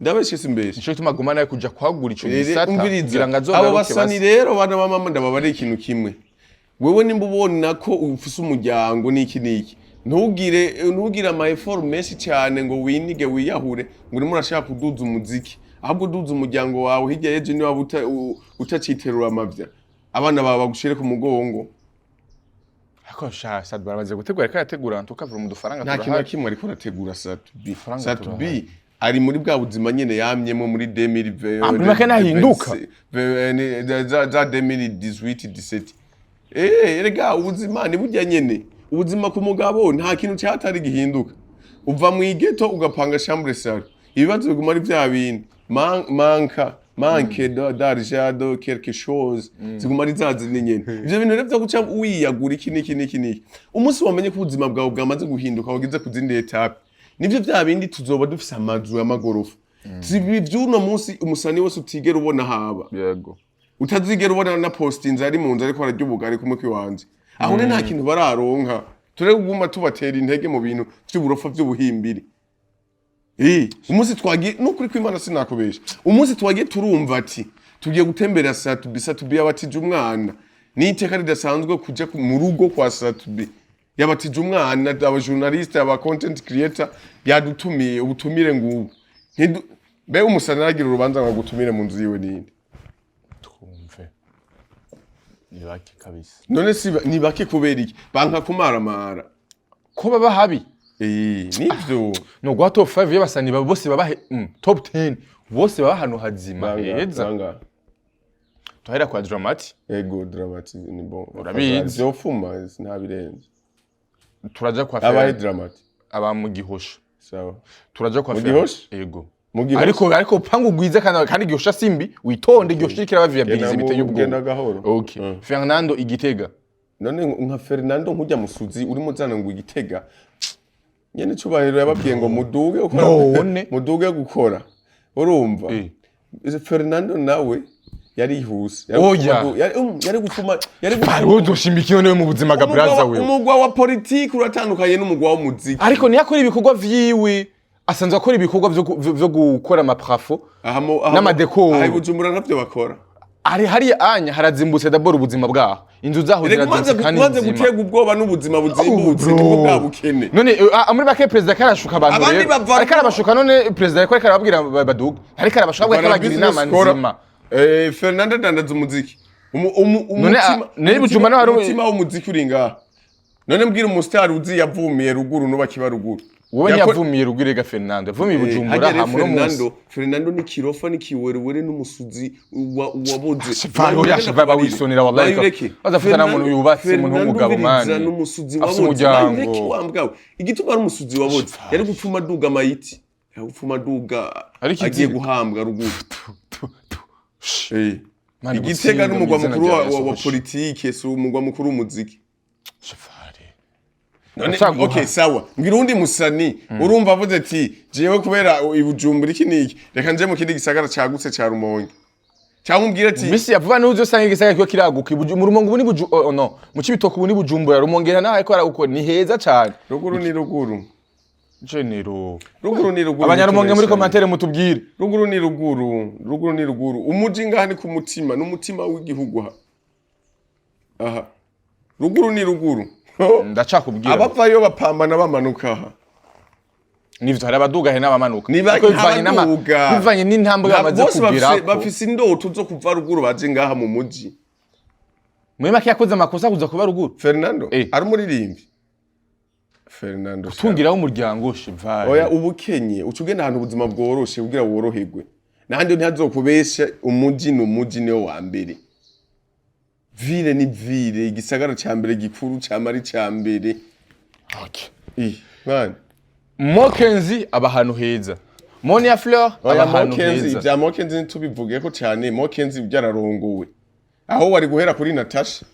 Ndabeshe simbeshe? Nico gituma aguma nawe kuja kwagura ico Rero, gisata umviriza, kugira ngo abo azogaruke basani base. rero, bana ba mama, ndababare ikintu kimwe. Wewe nimba ubona ko ufise umuryango n'iki n'iki, ntugire ama effort menshi cyane ngo winige wiyahure ngo urimo urashaka kuduza umuziki. Ahubwo uduza umuryango wawe, hirya y'ejo niba utaciterura amavya, abana bawe bagushire ku mugongo. Ariko sha Sat baramaze gutegura, ariko arategura tukavura mu dufaranga. Nta kintu na Turahari. kimwe ariko arategura Sat-B. Faranga. Sat-B Turahari. ari muri bwa buzima nyene yamyemo muri 2020. Ah, muri make ntahinduka. Za 2018 17. Eh, erega ubuzima ni burya nyene. Ubuzima ku mugabo nta kintu cyatari gihinduka. Uva mu igeto ugapanga chambre salon, ibibazo biguma ari vya bindi. Manque d'argent, de quelque chose, ziguma ari za zindi nyene. Ivyo bintu rero vyo guca wiyagura iki n'iki n'iki n'iki, umunsi wamenye ko ubuzima bwawe bwamaze guhinduka, wageze ku zindi étape, nivyo vya bindi tuzoba dufise amazu y'amagorofa. Si ibi vy'uno munsi, umusani wese utigera ubona haba, utazigera ubona na postinze ari mu nzu ariko ararya ubugari kumwe kw'iwanje. Aho rero nta kintu bararonka. Tureke kuguma tubatera intege mu bintu vy'uburofa vy'ubuhimbiri. Umunsi twagiye, nukuri kw'Imana sinakubesha, umunsi twagiye turumva ati tugiye gutembera Sat-B, Sat-B yabatije umwana, ni iteka ridasanzwe kuja mu rugo kwa Sat-B yabatije umwana, aba journaliste, aba content creator yadutumiye ubutumire ngubu. Mbe umusani aragira urubanza ngo agutumire mu nzu yiwe ninde? Twumve, ni bake kabisa. None si ni bake kubera iki? Banka kumaramara. Ko baba habi. Eh, nivyo. No guha top 5 y'abasani bose baba top 10 bose baba ahantu hazima heza. Banga. Tuhera kwa Dramati. Ego, Dramati ni bon. Urabizi. Vyofuma nta birenze. Turaja kwa Abahe? Fer Dramati. Aba mu Gihosha. Sawa. Turaja kwa Mu Fer. Gihosha? Ego. Mu Gihosha. Ariko pangu gwiza kandi Gihosha simbi, witonde, Gihosha iriko irabaviyabiliza Genda biteye genda ubwoba. gahoro. Okay. Fernando Igitega. None nka Fernando nkujya musuzi urimo uzana ngo Igitega nyene cubahiro yababwiye ngo muduge gukora. None. Muduge gukora, urumva? Eh. Fernando nawe yarihuse. Oya. Yari gufuma yari gufuma. Hariho dushimikiye niwe mu buzima ga braza wewe. Umugwa wa politiki uratandukanye n'umugwa w'umuziki. Ariko niyo akora ibikorwa vyiwe, asanzwe akora ibikorwa vyo gukora ama plafond n'ama décor. Aha i Bujumbura ntavyo bakora. Ari hariya anya harazimbutse d'abord, ubuzima bwaho, inzu zaho Reka umaze zirazimbutse kandi umaze nzima. guterwa ubwoba n'ubuzima buzimbutse, Bro. nibwo bwa bukene. None muri make perezida karashuka abantu Abandi rero. bava- Ariko arabashuka. None perezida ariko arababwira baduga, ariko arabashuka, ariko arabagira inama nzima. Fernando adandaza umuziki. None, none Bujumbura naho hari Umutima w'umuziki uri ngaha. None mbwira umusitari uzi yavumiye ruguru nuba kiba ruguru. Wowe ntiyavumiye ruguru rega, Fernando yavumiye Bujumbura. Hajya rero. Ha muno munsi. Fernando ni kirofa, ni kiwerewere n'umusuzi waboze. Shiva, oya, Shiva, bawisonera, wallahi. Bayureke. Bazafata na muntu yubatse, umuntu w'umugabo, mani. N'umusuzi Afise waboze. umuryango. Bayureke wambwawe. Igituma ari umusuzi waboze, yari gupfuma aduga amayiti, yari gupfuma aduga Ariko agiye guhambwa ruguru. Mani, Igitega gutsinda n'umugwa mu izina mukuru rya wa Yesu. politike, si umugwa mukuru w'umuziki. Shafari. None, Ndacaguha. okay, sawa, mbwira uwundi musani urumva avuze ati jewe kubera i Bujumbura iki niki, reka nje mu kindi gisagara cagutse ca Rumonge, cyangwa umbwire ati Misi ya vuba niho uzosanga igisagara kiba kiraguka. Mu Rumonge ubu ni oh, no mu Cibitoke ubu ni Bujumbura, Rumonge naho ariko haraguka, ni heza cane. Ruguru ni ruguru. Genero. Ruguru ni ruguru. Abanyarumonge muri ntitubeshanye. commentaire mutubwire. Ruguru ni ruguru, ruguru ni ruguru. Umuji ngaha ni ku mutima, n'umutima w'igihugu aha. Aha ruguru ni ruguru. Ndacakubwira. Abavayo bapambana bamanuka aha. Nivyo, hari abaduga hari n'abamanuka. Niba Ariko bivanye abaduga. bivanye n'intambwe bamaze Bose bafise kugirako. bafise indoto zo kuva ruguru baje ngaha mu muji. Muri make yakoze amakosa kuza kuba ruguru. Fernando Eh. ari umuririmbyi Fernando. Tungiraho umuryango shivaye. Oya, ubukenye uca ugenda ahantu ubuzima bworoshe kugira woroherwe, nahandi ntihazokubesha. Umuji ni umuji, niwo wa mbere. Ville ni ville, igisagara ca mbere gikuru cama ari ca mbere. Okay. Ih, mwana. Mokenzi aba ahantu heza, Monia Fleur aba Oya, ahantu Mokenzi, heza. ibya Mokenzi ntitubivugeko cane. Mokenzi byararongowe, aho wari guhera kuri Natasha,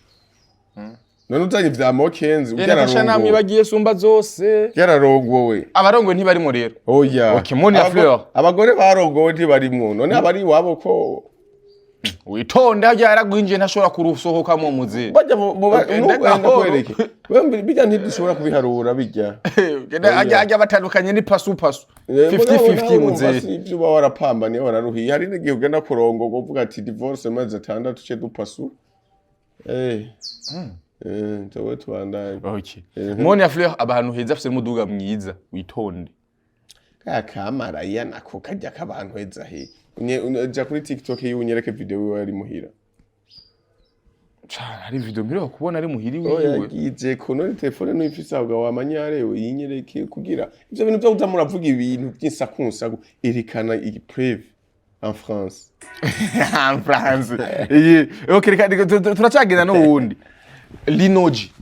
none uzanye ivya Mokenzi. Natasha. Byararongowe. Namwibagiye sumba zose. Byararongowe. Abarongowe ntibarimo rero. Oya. Okay, Monia Fleur. Abagore barongowe ntibarimwo. None abari iwabo ko Witonde, harya yaragwinjiye, ntashobora kurusohokamo muzi. Bajya mu Ugenda nubu gahoro. ndakwereke wewe, bijya ntidushobora kubiharura bijya. Ajya batandukanye ni pasu pasu, 50-50 muzehe. Ibyo uba warapambaniye, wararuhiye, hari n'igihe ugenda kurongorwa uvuga ati divorce amezi 6 ce dupasu. Eh, tuwe tubandanye. Okay. Monia Fleur aba ahantu heza, afise n'umuduga mwiza, witonde. Ka kamaraya nako kajya k'abantu heza he? Ja kuri TikTok yiwe unyereke video wiwe ari muhira. Cane, hari video mperuka kubona ari muhiri Oya, wiwe. yagize ko none telefone ntuyifise, ahubwo wamanya yinyereke, kugira ivyo bintu vyo kuza muravuga ibintu vy'insakunsaku, erekana iyi preuve en France. En France. Iyi okay, reka turacagenda n'uwundi Linoji.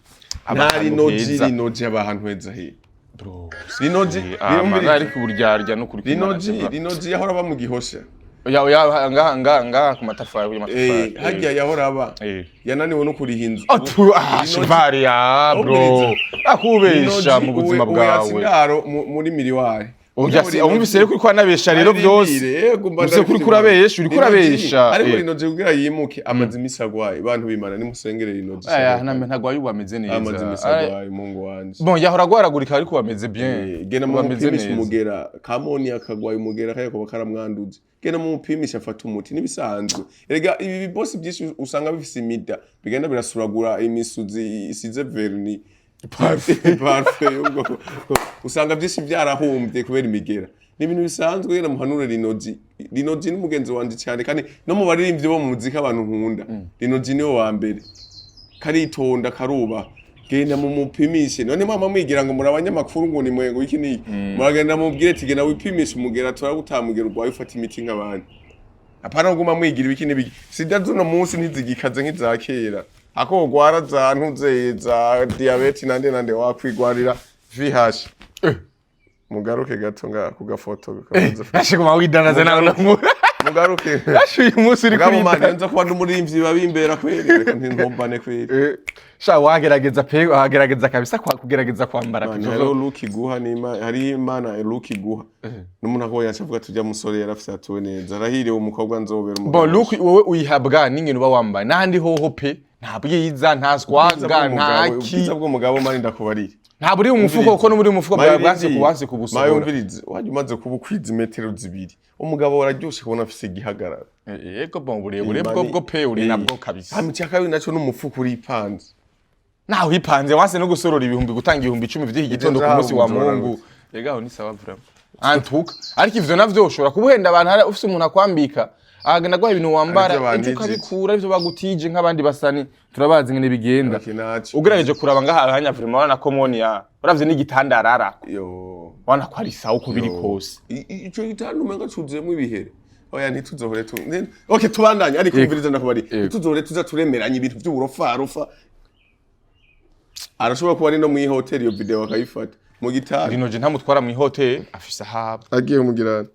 Aba Nta ahantu Linoji. heza. Linoji aba ahantu heza he? Bro. Linoji, Amara ariko uburyarya no kuri. Linoji, Linoji yahora aba mu Gihosha. Ya ya, ngaha ngaha ngaha ku matafari, ku matafari. Eh, harya yahora aba. Eh. Yananiwe no kuriha inzu. Atu ah Linoji- shivari ya bro. Umviriza. Akubesha mu buzima bwawe. Indaro muri miriwari. Oya, si umvise rero kuri kwanabesha rero byose. Umvise kuri kurabesha, uri kurabesha. Ariko Eh. Linoji kugira yimuke amaze imisi agwaye. Bantu bimana nimusengere Linoji. Aya ntagwaye, ubu ameze neza. Amaze imisi agwaye, umuhungu wanje. Bon, yahora agwaragurika ariko ubu ameze bien. Eh, genda Ubu ameze mumupimishe neza. umugera kamoni akagwaye umugera kaya kuba karamwanduje. Genda mumupimishe afate umuti, nibisanzwe. Erega ibi bibosi byinshi usanga bifise imida bigenda birasuragura imisuzi isize vernis, parfait parfait, ubwo usanga byinshi byarahumbye kubera imigera. Ni ibintu bisanzwe. Genda muhanure Linoji. Linoji ni mugenzi wanje cyane, kandi no mu baririmbyi bo mu muziki abantu nkunda, Linoji niwe wa mbere. Karitonda, karubaha. Genda mumupimishe. None mama mwigira ngo muri abanyamakuru, ngo ni mwengo iki niki, muragenda mubwire ati genda wipimishe umugera, turagutamugera urwaye, ufata imiti nk'abandi. Apana kuguma mwigira ibiki n'ibiki. Sida z'uno munsi ntizigikaze nk'iza kera, ako ugwara za ntuze za diyabete nande nande, wakwigwarira VIH. Mugaruke gato nga ku gafoto kabanza. Nashe kuma widandaza nawe no. Mugaruke. Nashe uyu munsi uri Mugabo kuri. mani nza kuba n'umuririmbyi biba bimbera kweri, reka ntintombane kweri. Eh, sha wagerageza pe, wagerageza kabisa kwa kugerageza kwambara. Mani, pe. hariho look iguha n'Imana, hariho Imana look iguha n'umuntu akubonye acavuga ati ujya musore yarafise atuwe neza, arahiriwe umukobwa nzobera umugabo. Bon, look wowe uyihabwa n'ingene uba wambaye n'ahandi hoho pe, nta bwiza, nta swaga, nta ki. Ubwiza bw'umugabo, mani, ndakubarira. Nta buri mu mufuko, kuko no muri mufuko bwawe bwanse kuwanse Mayi, kubusohora. umvirize, wajya umaze kuba ukwiza imetero 2, umugabo wararyoshe kubona afise igihagararo. Yego, bon, burebure bwo bwo pe uri nabwo kabisa. Hama icya kabiri naco n'umufuko uripanze. Naho wipanze wanse no gusorora ibihumbi, gutanga 10,000 vy'iki gitondo ku munsi wa Ivyo Mungu. Yego, aho ni sawa vraiment antuka, ariko ivyo navyo ushobora kubuhenda abantu. Hari ufise umuntu akwambika, agenda guha ibintu wambara, Arivyo ejo bantijije. ukabikura ivyo bagutije nk'abandi basani turabazi ngene bigenda. Okay, naco. Ugerageje kuraba ngaha hanya vraiment, urabona ko Monia uravye n'igitanda arara, Yo. urabona ko ari sawa uko biri kose. Ico gitanda umenga cuzuyemwo ibihere. Oya, ntituzohore tu okay, tubandanye, ariko umviriza, ndakubari, ntituzohore tuza turemeranya ibintu vy'uburofarofa. Arashobora kuba ari no mw'ihoteli, iyo video akayifata mu gitanda. Rinoje ntamutwara mw'ihoteli, afise ahaba. Agiye kumugirana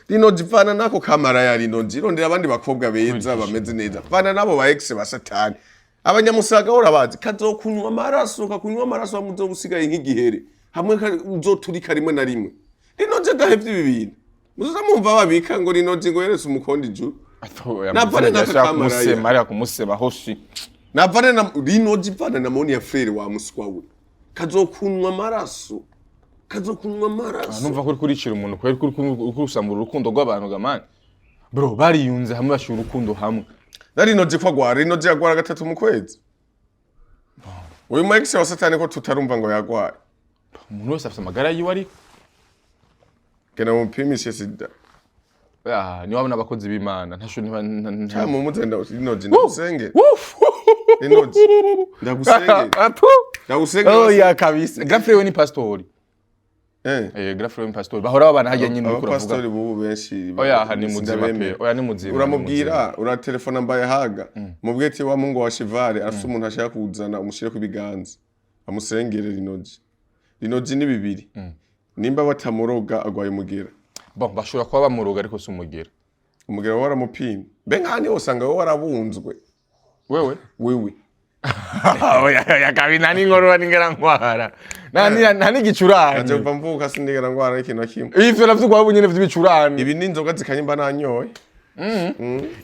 Linoji, vana nako kamara ya Linoji, rondera abandi bakobwa beza bameze neza, vana nabo ba ex ba satani. Abanyamusaga urabazi, kazokunywa amaraso, kakunywa amaraso hamwe uzobusigaye nk'igihere, hamwe uzoturika rimwe na rimwe. Linoji adahevye ibi bintu, muzoza mwumva babika ngo Linoji ngo yeretse umukondo ijuru. Navane n'aka kamara ya. Kumusema ariko kumusema hoshi. Navane na Linoji, vana na Monia Frere wa muswa we, kazokunywa amaraso. Kazokunywa amaraso. Numva ko uri kuricira umuntu kweri, kuri kurusambura urukundo rw'abantu gamani. Bro, bariyunze hamwe, bashira urukundo hamwe. Na Rinoji ko agwara, Rinoji agwara gatatu mu kwezi. Uyu mu ex wa satani ko tutarumva ngo yagwaye? Umuntu wese afite amagara yiwe, ariko Genda mupimishe sida. Ah, ni wabona abakozi b'Imana ntasho niba Cyangwa mumuzenda Rinoji, ndagusengera. Woof! Rinoji, ndagusengera. Atu! Ndagusengera. Oh ya, kabisa. Grand frère we ni pastori. Eh. Eh, grand frère we ni pastori. Bahora babana hajya nyine uriko uravuga. Abapasitori bubu benshi Oya, aha ni muzima pe. sindabemera. Oya, ni muzima. Uramubwira, uratelefona mbaye haga, mubwiye ati wa Mungu wa Shivare afise umuntu ashaka kuzana, umushire ku biganza amusengere Rinoji. Rinoji ni bibiri, nimba batamuroga agwaye umugera. Bon, bashobora kuba bamuroga, ariko si umugera. Umugera waramupimye mbe nkandi usanga wowe warabunzwe. Wewe? Wewe. Oya, oya, kabi, nta n'inkorora n'ingera ntwara. Nta n'igicurane. Naje kuva mvuka sindigera ngwara n'ikintu na kimwe. Ivyo navyo ugwabo nyene vy'ibicurane. Ibi ni inzoga zikanye mba nanyoye.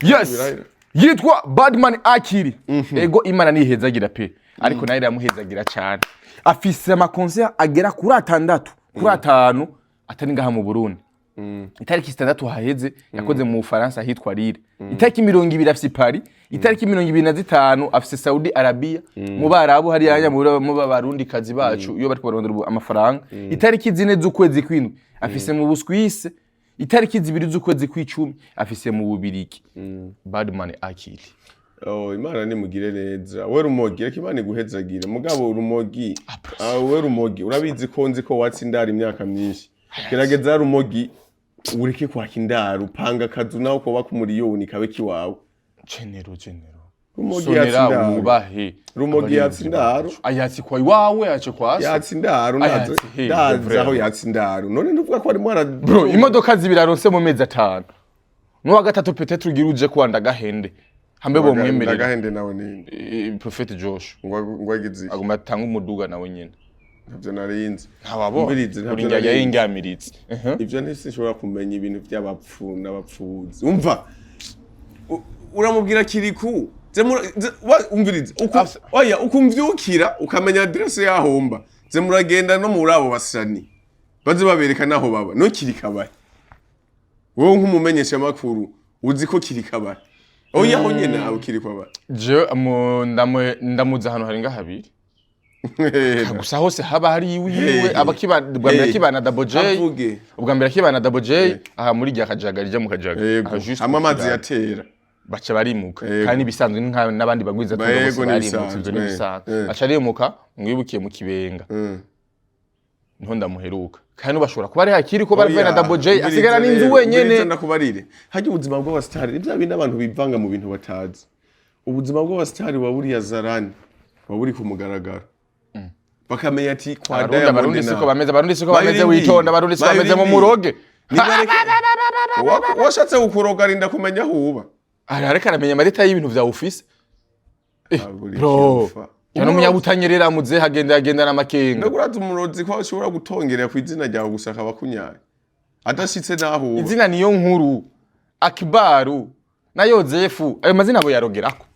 Yes. Birahira. Yitwa Badman Akiri. Ego, Imana nihezagira pe. Ariko nayo iramuhezagira cyane. Afise ama concert agera kuri atandatu, kuri atanu atari ngaha mu Burundi. Itariki 6 haheze yakoze mu Bufaransa ahitwa Lille. Itariki 20 afise i Paris. Itariki 25 afise Saudi Arabia. Mu Barabu hariya mu Barundi kazi bacu iyo bariko barondera ubu amafaranga. Itariki 4 z'ukwezi kw'indwi afise mu Buswisse. Itariki 2 z'ukwezi kw'icumi afise mu Bubirigi. Badman Akili. Oh, Imana nimugire neza. We Rumogi, reka Imana iguhezagire. Mugabo Rumogi, ah, we Rumogi, urabizi ko nzi ko watse indaro imyaka myinshi. Gerageza Rumogi, ureke kwaka indaro, upanga akazu nawe koba ku muriyoni kabe kiwawe. Genero, genero. Rumogi yatse Sonera indaro. wubahe. Rumogi yatse indaro. Ayatsi kwa iwawe, ayatsi kwa se. Yatse indaro, ndazi Ayatse, he, ndazi vrai. aho yatse indaro. None ntuvuga ko arimo ara Bro, imodoka zibiri aronse mu mezi 5. N'uwa gatatu peut-être ugira uje kuwanda gahende. Hambe bomwemerera. Ndagahende nawe ninde? Prophet Josh. Ngo agize iki? Agomba atanga umuduga nawe nyene. Ntavyo narinzi. Ntawabona. Umvirize, ntavyo Uri njya narinzi. yayingamiritse. Ivyo ntisinshobora kumenya ibintu by'abapfu n'abapfuzi. Umva, uramubwira Kiriku, umvirize, oya, ukumvyukira ukamenya adresse yahomba, ze muragenda no muri abo basani baze babereka naho baba. No Kirikabaye, wowe nk'umumenyesha makuru uzi ko Kirikabaye, oya, aho nyene aho Kiriko abaye. Je ndamuza ahantu harenga habiri. Gusa hose haba hari iwiwe. Hey. Abakiba ubwa mbere Hey. akibana Double J. Avuge. Ubwa mbere akibana Double J aha muri rya Kajaga, rija mu Kajaga. Yego. Aha juste Hamwe amazi ku kiraro. yatera. Baca barimuka. Yego. Kandi ibisanzwe ni nka n'abandi bagwiza tunga Yego, bose ni barimutse, ibisanzwe, ivyo ni ibisanzwe. eh. Aca arimuka mwibukiye mu Kibenga. Niho ndamuheruka, kandi bashobora kuba ari hakiri ko bari na Double J asigara n'inzu wenyene. Umviriza ndakubarire, harya ubuzima bw'abasitari ni bya bindi abantu bivanga mu bintu batazi. Ubuzima bw'abasitari buba buri yazarani, buba buri ku mugaragaro, bakamenya ati kwa Abarundi, Diamond Abarundi na siko bameze, Abarundi siko bameze. Bayirindire. Witonda, Abarundi siko bameze mu Bayirindire. muroge. Washatse kukuroga arinda kumenya aho uba. Ariko aramenya amareta y'ibintu vya office. Buri Bro, kirufa. cyane umunyabutanyerera muze hagenda hagenda n'amakenga. Mbega urazi umurozi ko ashobora gutongerera ku izina ryawe gusa akaba akunyaye adashitse n'aho uba? Izina niyo nkuru, Akibaru na Yozefu, ayo mazina abo yarogerako.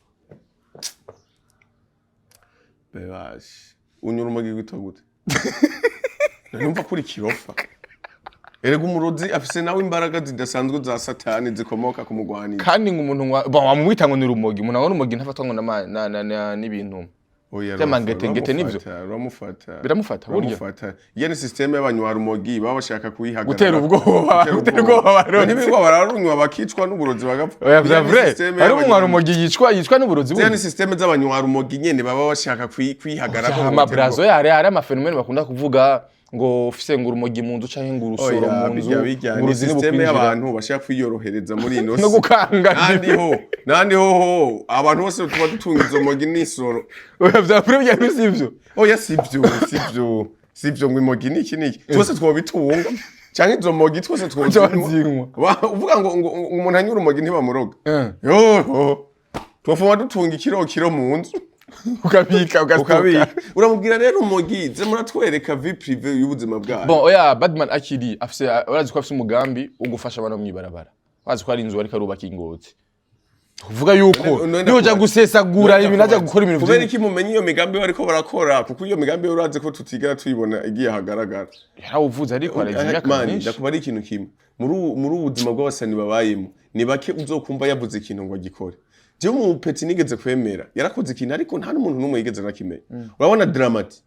Bebashe, unyura umugi gwitwa gute? Numva kuri kirofa. Erega umurozi afise nawe imbaraga zidasanzwe za satani zikomoka ku mugwanizi. Kandi ngo umuntu bon, wamwita ngo ni Rumogi, umuntu abona urumogi ntafatwa ngo n'ibintu Oya, by'amangetengete nivyo. Ruramufata, ruramufata. Biramufata, burya? Ruramufata. Iyo ni système y'abanywa rumogi baba bashaka kuyihagarara. Gutera ubwoba, gutera ubwoba abarozi. Ntibigwa, bararunywa bakicwa n'uburozi bagapfa. Oya, vya Iyo ni vrai. système Hari umunywa rumogi yicwa n'uburozi Ziriya ni burya. système z'abanywa rumogi nyene baba bashaka kwihagarara. Amabrazo yari hari ama phénomènes bakunda kuvuga ngo ufise ngo urumogi mu nzu canke ngo urusoro Oya, mu nzu, bijya bijya ngo ni uruzi système nibukwinjira. y'abantu bashaka kwiyorohereza muri ino No si. gukanga. Nandi ho, nandi ho ho, abantu bose tuba dutunga izo mogi n'isoro. Oya, vya vrai, bya sivyo. Oya, sivyo, sivyo, sivyo ngo imogi niki niki. Twese twobitunga. Canke izo mogi twese twozinywa. Twozinywa. Uvuga ngo umuntu anyura umogi ntibamuroga. Eh. Yo, twofuma dutunga ikiro kiro mu nzu. Ukabika, ugastoka. Ukabika. Uramubwira rero umogi, ze muratwereka vie privée y'ubuzima bwayo. Bon, oya, Badman akiri afise, urazi ko afise umugambi wo gufasha abana mw'ibarabara. Urazi ko ari inzu ariko arubaka ingozi. Kuvuga yuko yoja gusesagura ibintu, ajya gukora ibintu Kubera vyinshi. iki mumenye iyo migambi bariko barakora? Kuko iyo migambi urazi ko tutigera tuyibona igiye ahagaragara. Yarawuvuze, ariko areze imyaka Mani, myinshi. ndakuba ari ikintu kimwe muri ubu buzima bw'abasani babayemo, ni bake uzokumva yavuze ikintu ngo agikore. Jewe mu petit nigeze kwemera yarakoze ikintu, ariko nta n'umuntu n'umwe yigeze anakimenya. Urabona Dramati,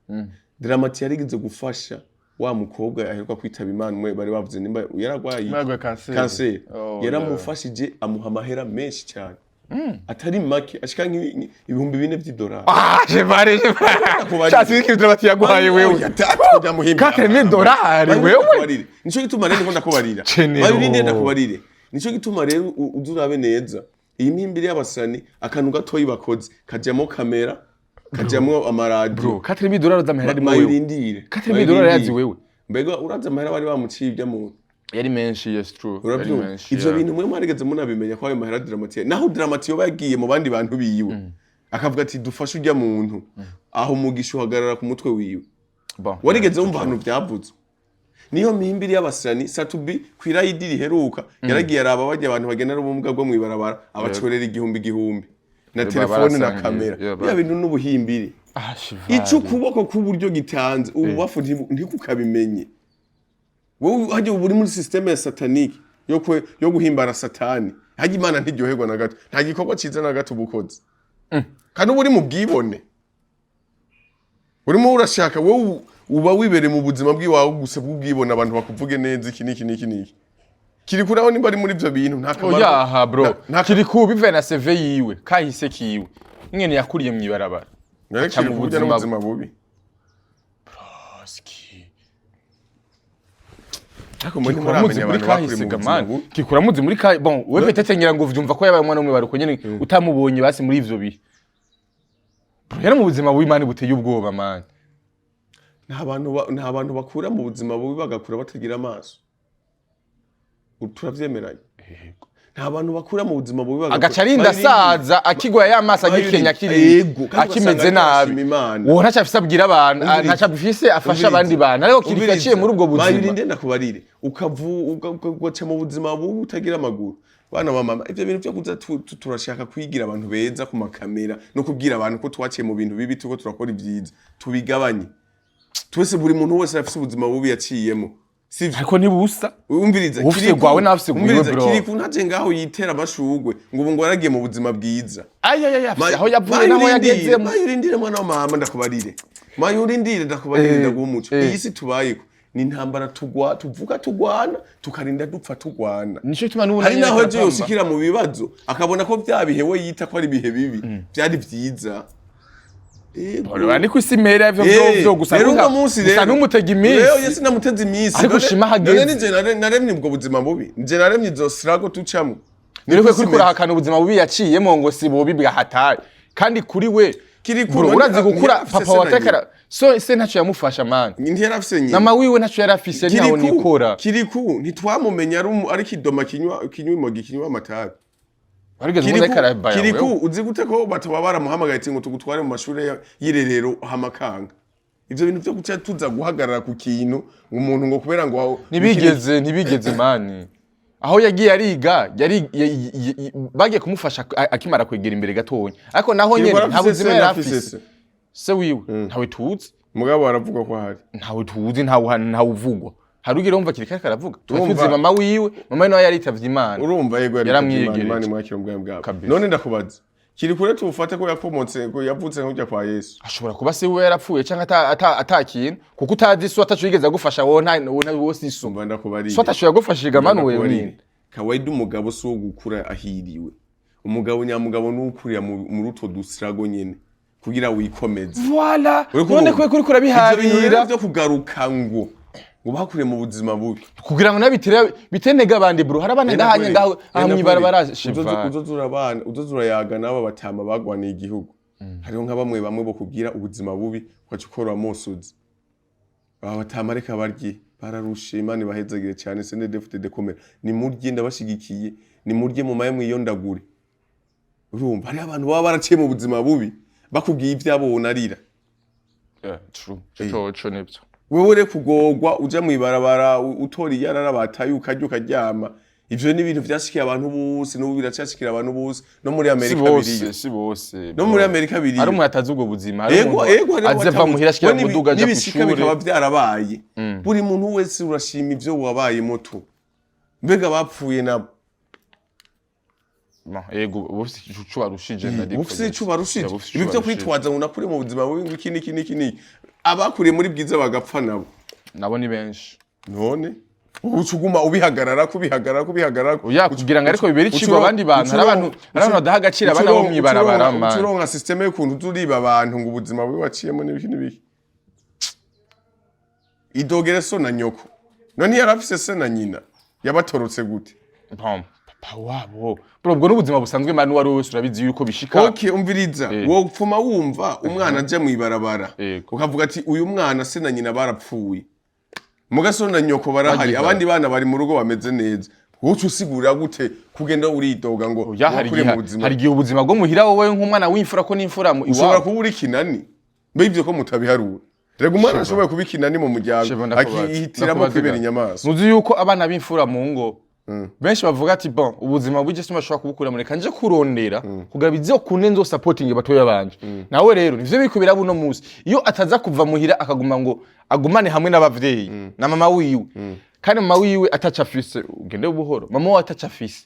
Dramati yarigeze gufasha wa mukobwa aheruka kwitaba Imana, umwe bari bavuze nimba yaragwaye Yaragwaye kanseri. Kanseri. Oh, Yaramufashije, amuha amahera menshi cyane atari make, ashika 4000 vy'idolari. Ah, jevare, jevare. Shatse ikintu Dramati yaguhaye wewe. 4000 dolari wewe. Nico gituma rero ndiko ndakubarira. Cenero. Bayirinde, ndakubarire. Nico gituma rero uze urabe neza iyi mihimbiri y'abasani, akantu gatoyi bakoze kajyamo kamera, kajyamo amaradiyo. Bro, 4000 dolari z'amahera arimo wewe. Bayirindire. 4000 dolari yazi wewe. Mbega urazi amahera bari bamuciye ibyo muntu? Yari menshi, yes, true. Yari Urabyumva? menshi. Ivyo Yeah. bintu mwe mwarigeze munabimenya ko ayo mahera Dramati, naho Dramati yoba yagiye mu bandi bantu biwe akavuga ati dufashe ujya muntu, aho umugisha uhagarara ku mutwe wiwe. Bon. Warigeze wumva ahantu byavuzwe? Niyo mihimbiri y'abasani. Satubi kwirayidi riheruka yaragiye araba bajya abantu bagendana ubumuga bwo mw'ibarabara, abacorera igihumbi igihumbi na telefone na barasangiye. kamera. Yeah, Bya bintu n'ubuhimbiri. Ah, shivali. Ico ukuboko k'uburyo gitanze ububafu ntikukabimenye. Wowe hajya uba uri muri système ya satanique yo guhimbara Satani. Hajya Imana ntiryoherwa na gato, nta gikorwa ciza na gato uba ukoze, kandi uba uri mu bwibone, urimo urashaka wowe uba wibereye mu buzima bw'iwawe gusa bw'ubwibone, abantu bakuvuge neza, iki n'iki n'iki n'iki. Kiri kuri aho nimba ari muri ivyo bintu, nta kamaro. Oyaha bro. Nta Kiri ku bivaye na CV yiwe, kahise kiwe. Mwene yakuriye mw'ibarabara. None Aca kiri mu kuburya buzima n'ubuzima bubi. Broski. Ariko mwe Kikuramuzi ntimuramenya muri abantu bakuriye kahise mu buzima gamani. bubi. Kikuramuzi muri ka bon, we peut-être ngira ngo vyumva ko yabaye umwana w'umwibaruko nyene, utamubonye basi muri ivyo bihe. Bro, yari mu buzima bubi man, buteye ubwoba man. Nta bantu bakura mu buzima bubi bagakura batagira amaso. Turavyemeranya, nta bantu bakura mu buzima bubi bagakura Agaca arinda asaza akigwaya ya maso, agikenya, akiri Yego, kandi akimeze ugasanga nabi. arashima Imana. Uwo ntacyo afise abwira abantu, Umviriza. ntacyo afise afasha abandi bantu, ariko Kiriko yaciye muri ubwo buzima. Bayirinde, ndakubarire, ugaca mu buzima bubi utagira amaguru. Bana ba mama, ivyo bintu vyo kuza turashaka kwigira abantu beza ku makamera no kubwira abantu ko twaciye mu bintu bibi turiko turakora ibyiza, tubigabanye twese. Buri muntu wese afise ubuzima bubi yaciyemo, sivyo? Ariko ntibusa. Umviriza. Ufise gwawe n'afise gwiwe, Umviriza, bro. Kiriku ntaje ngaho yitera amashugwe ngo ubu ngo yaragiye mu buzima bwiza. Ayayaya, afise aho yavuye n'aho yagezemo. Mayurindire, mwana wa mama, ndakubarire. Mayurindire, ndakubarire, ndaguha umuco. Iyi si tubayeko ni intambara, tugwa tuvuga tugwana, tukarinda dupfa tugwana. Nico gituma n'ubu Hari nanyene naho ejo karatamba. yoshikira mu bibazo akabona ko vya bihe we yita ko ari ibihe bibi byari vyiza. Ego. Ora ni kwisi mera ivyo vyo gusa Rero uno munsi gusa rero n'umutega rero iminsi. Yesu namuteze iminsi. Ariko shima hageze. None nije naremye ubwo buzima bubi, nje naremye izo struggle tucamo. Niriko kuri kurahakana ubuzima bubi yaciyemo ngo si bubi bwahatari, kandi kuri we Kiri bro, urazi gukura ntiyarafise papa se na watekera so se ntacyo yamufasha man. Ntiyarafise nyina. Mama wiwe ntacyo yari afise, ntaho nikora. Kiriku ntitwamumenya ari kidoma kinywa imogi, kinywa amatabi. Warigeze ubona Kiriku, karabaya Kiriku wewe? uzi gute ko bataba baramuhamagaye ati ngo tugutware mu mashuri y'irerero hamakanga? Ivyo bintu vyo guca tuza guhagarara ku kintu ngo umuntu ngo kubera ngo Ntibigeze man, aho yagiye ariga yari bagiye kumufasha akimara kwegera imbere gatonya, ariko naho Kiriku nyene nta arafise buzima se, yari ntafise afise. se? Se wiwe ntawe tuzi. Mugabo aravuga ko ahari. Ntawe tuzi, ntawe uvugwa. Hari ugira wumva Kiriko ariko aravuga? Urumva- Tuzi mama wiwe, mama wiwe nawe yaritavye Imana. Urumva, yego, yari Yaramwiyegereje. Imana imwakira ubwami bwabo. Kabisa. None ndakubaza, Kiri kure tuwufate ko yakomotse, ko yavutse nk'ujya kwa Yesu? Ashobora kuba se wiwe yarapfuye canke ata kintu, kuko utazi so ataco yigeze agufasha wowe, nta wowe nta wowe si so. Umva, ndakubariye. So ataco yagufashije gamani wewe nyine. Kawaida umugabo si uwo gukura ahiriwe. Umugabo nyamugabo ni ukurira muri utwo dusirago nyene kugira wikomeze. Voilà. Uriko None urumva? kwe kuri Ivyo bintu rero kurabiharira vyo kugaruka ngo bakuriye mu buzima bubi kugira ngo nabitere bitenega abandi, bro, hari abana ngahanye ngaho aha mwibarabara shiva. Uzoza urabana, uzoza urayaga n'aba batama bagwaniye igihugu. Hariho nka bamwe bamwe bokubwira ubuzima bubi ugaca ukora musuzi. Aba batama reka barye, bararushe. Imana ibahezagire cyane. CNDD-FDD komera, nimurye, ndabashigikiye, nimurye mu maye mwiyondagure. Urumva, hariho abantu baba baraciye mu buzima bubi, bakubwiye ivyabo wonarira. Yeah, true. Ico nibyo. Wewe reka kugorwa uja mw'ibarabara, utora iyarara bataye, ukarya ukaryama. Ivyo ni ibintu vyashikiye abantu bose, n'ubu biracyashikira abantu bose, no muri Si Amerika bose, biriyo. si bose. No muri Amerika biriyo. Hari umuntu atazi ubwo buzima, hari Ego, umuntu ego, hariho aza ava abatabuzi. muhira ashikira We mu muduga aja nibishika kw'ishure. bikaba vyarabaye, buri muntu wese urashima ivyo wabayemo tu. Mbega bapfuye nabo? Bon, yego, uba ufise ico warushije, ndadiko. Ufise ico barushije. Yeah, ufise ico Ibi vyo warushije. kwitwaza ngo nakuriye mu buzima bubi, ngo iki n'iki n'iki n'iki, abakuriye muri bwiza bagapfa nabo? Nabo ni benshi. None uca uguma ubihagararako, ubihagararako, ubihagararako. Oya, kugira ngo ariko bibere icigwa abandi bantu. Hari abantu badaha agaciro abana bo mw'ibarabara, man. Ucuronka système y'ukuntu uzuriba abantu ngo ubuzima bubi waciyemo n'ibiki n'ibiki. Idogere so na nyoko. None yari afise se na nyina, yabatorotse gute? Bon, papa wabo, bro, ubwo n'ubuzima busanzwe, man, uwari we wese urabizi yuko bishika. Okay, umviriza. Wopfuma wumva umwana aja mw'ibarabara, ukavuga ati uyu mwana se na nyina barapfuye, muga so na nyoko barahari, Bagihari. abandi bana bari mu rugo bameze neza. Woca usigurira gute kugenda uridoga ngo Oya, hari wakuriye igihe mu buzima? hari igihe ubuzima bwo muhira, wowe nk'umwana w'imfura, ko n'imfura mu Ushobora iwabo. kuba uri kinani. Mbe ivyo ko mutabiharura? Rega umwana ashoboye kuba ikinani mu muryango, Sheba, ndakubaza. akihitiramo Ndakubaza kwibera gato. inyamaswa. Muzi yuko abana b'imfura mu ngo benshi bavuga ati bon, ubuzima bw'ije sinashobora kubukura, reka nje kurondera kugira bizokunde nzo supporting batoya banje. Nawe rero nivyo biriko biraba uno munsi. Iyo ataza kuva muhira akaguma ngo agumane hamwe n'abavyeyi na mama wiwe, kandi mama wiwe ataca afise, ugende buhoro, mama wiwe ataca afise,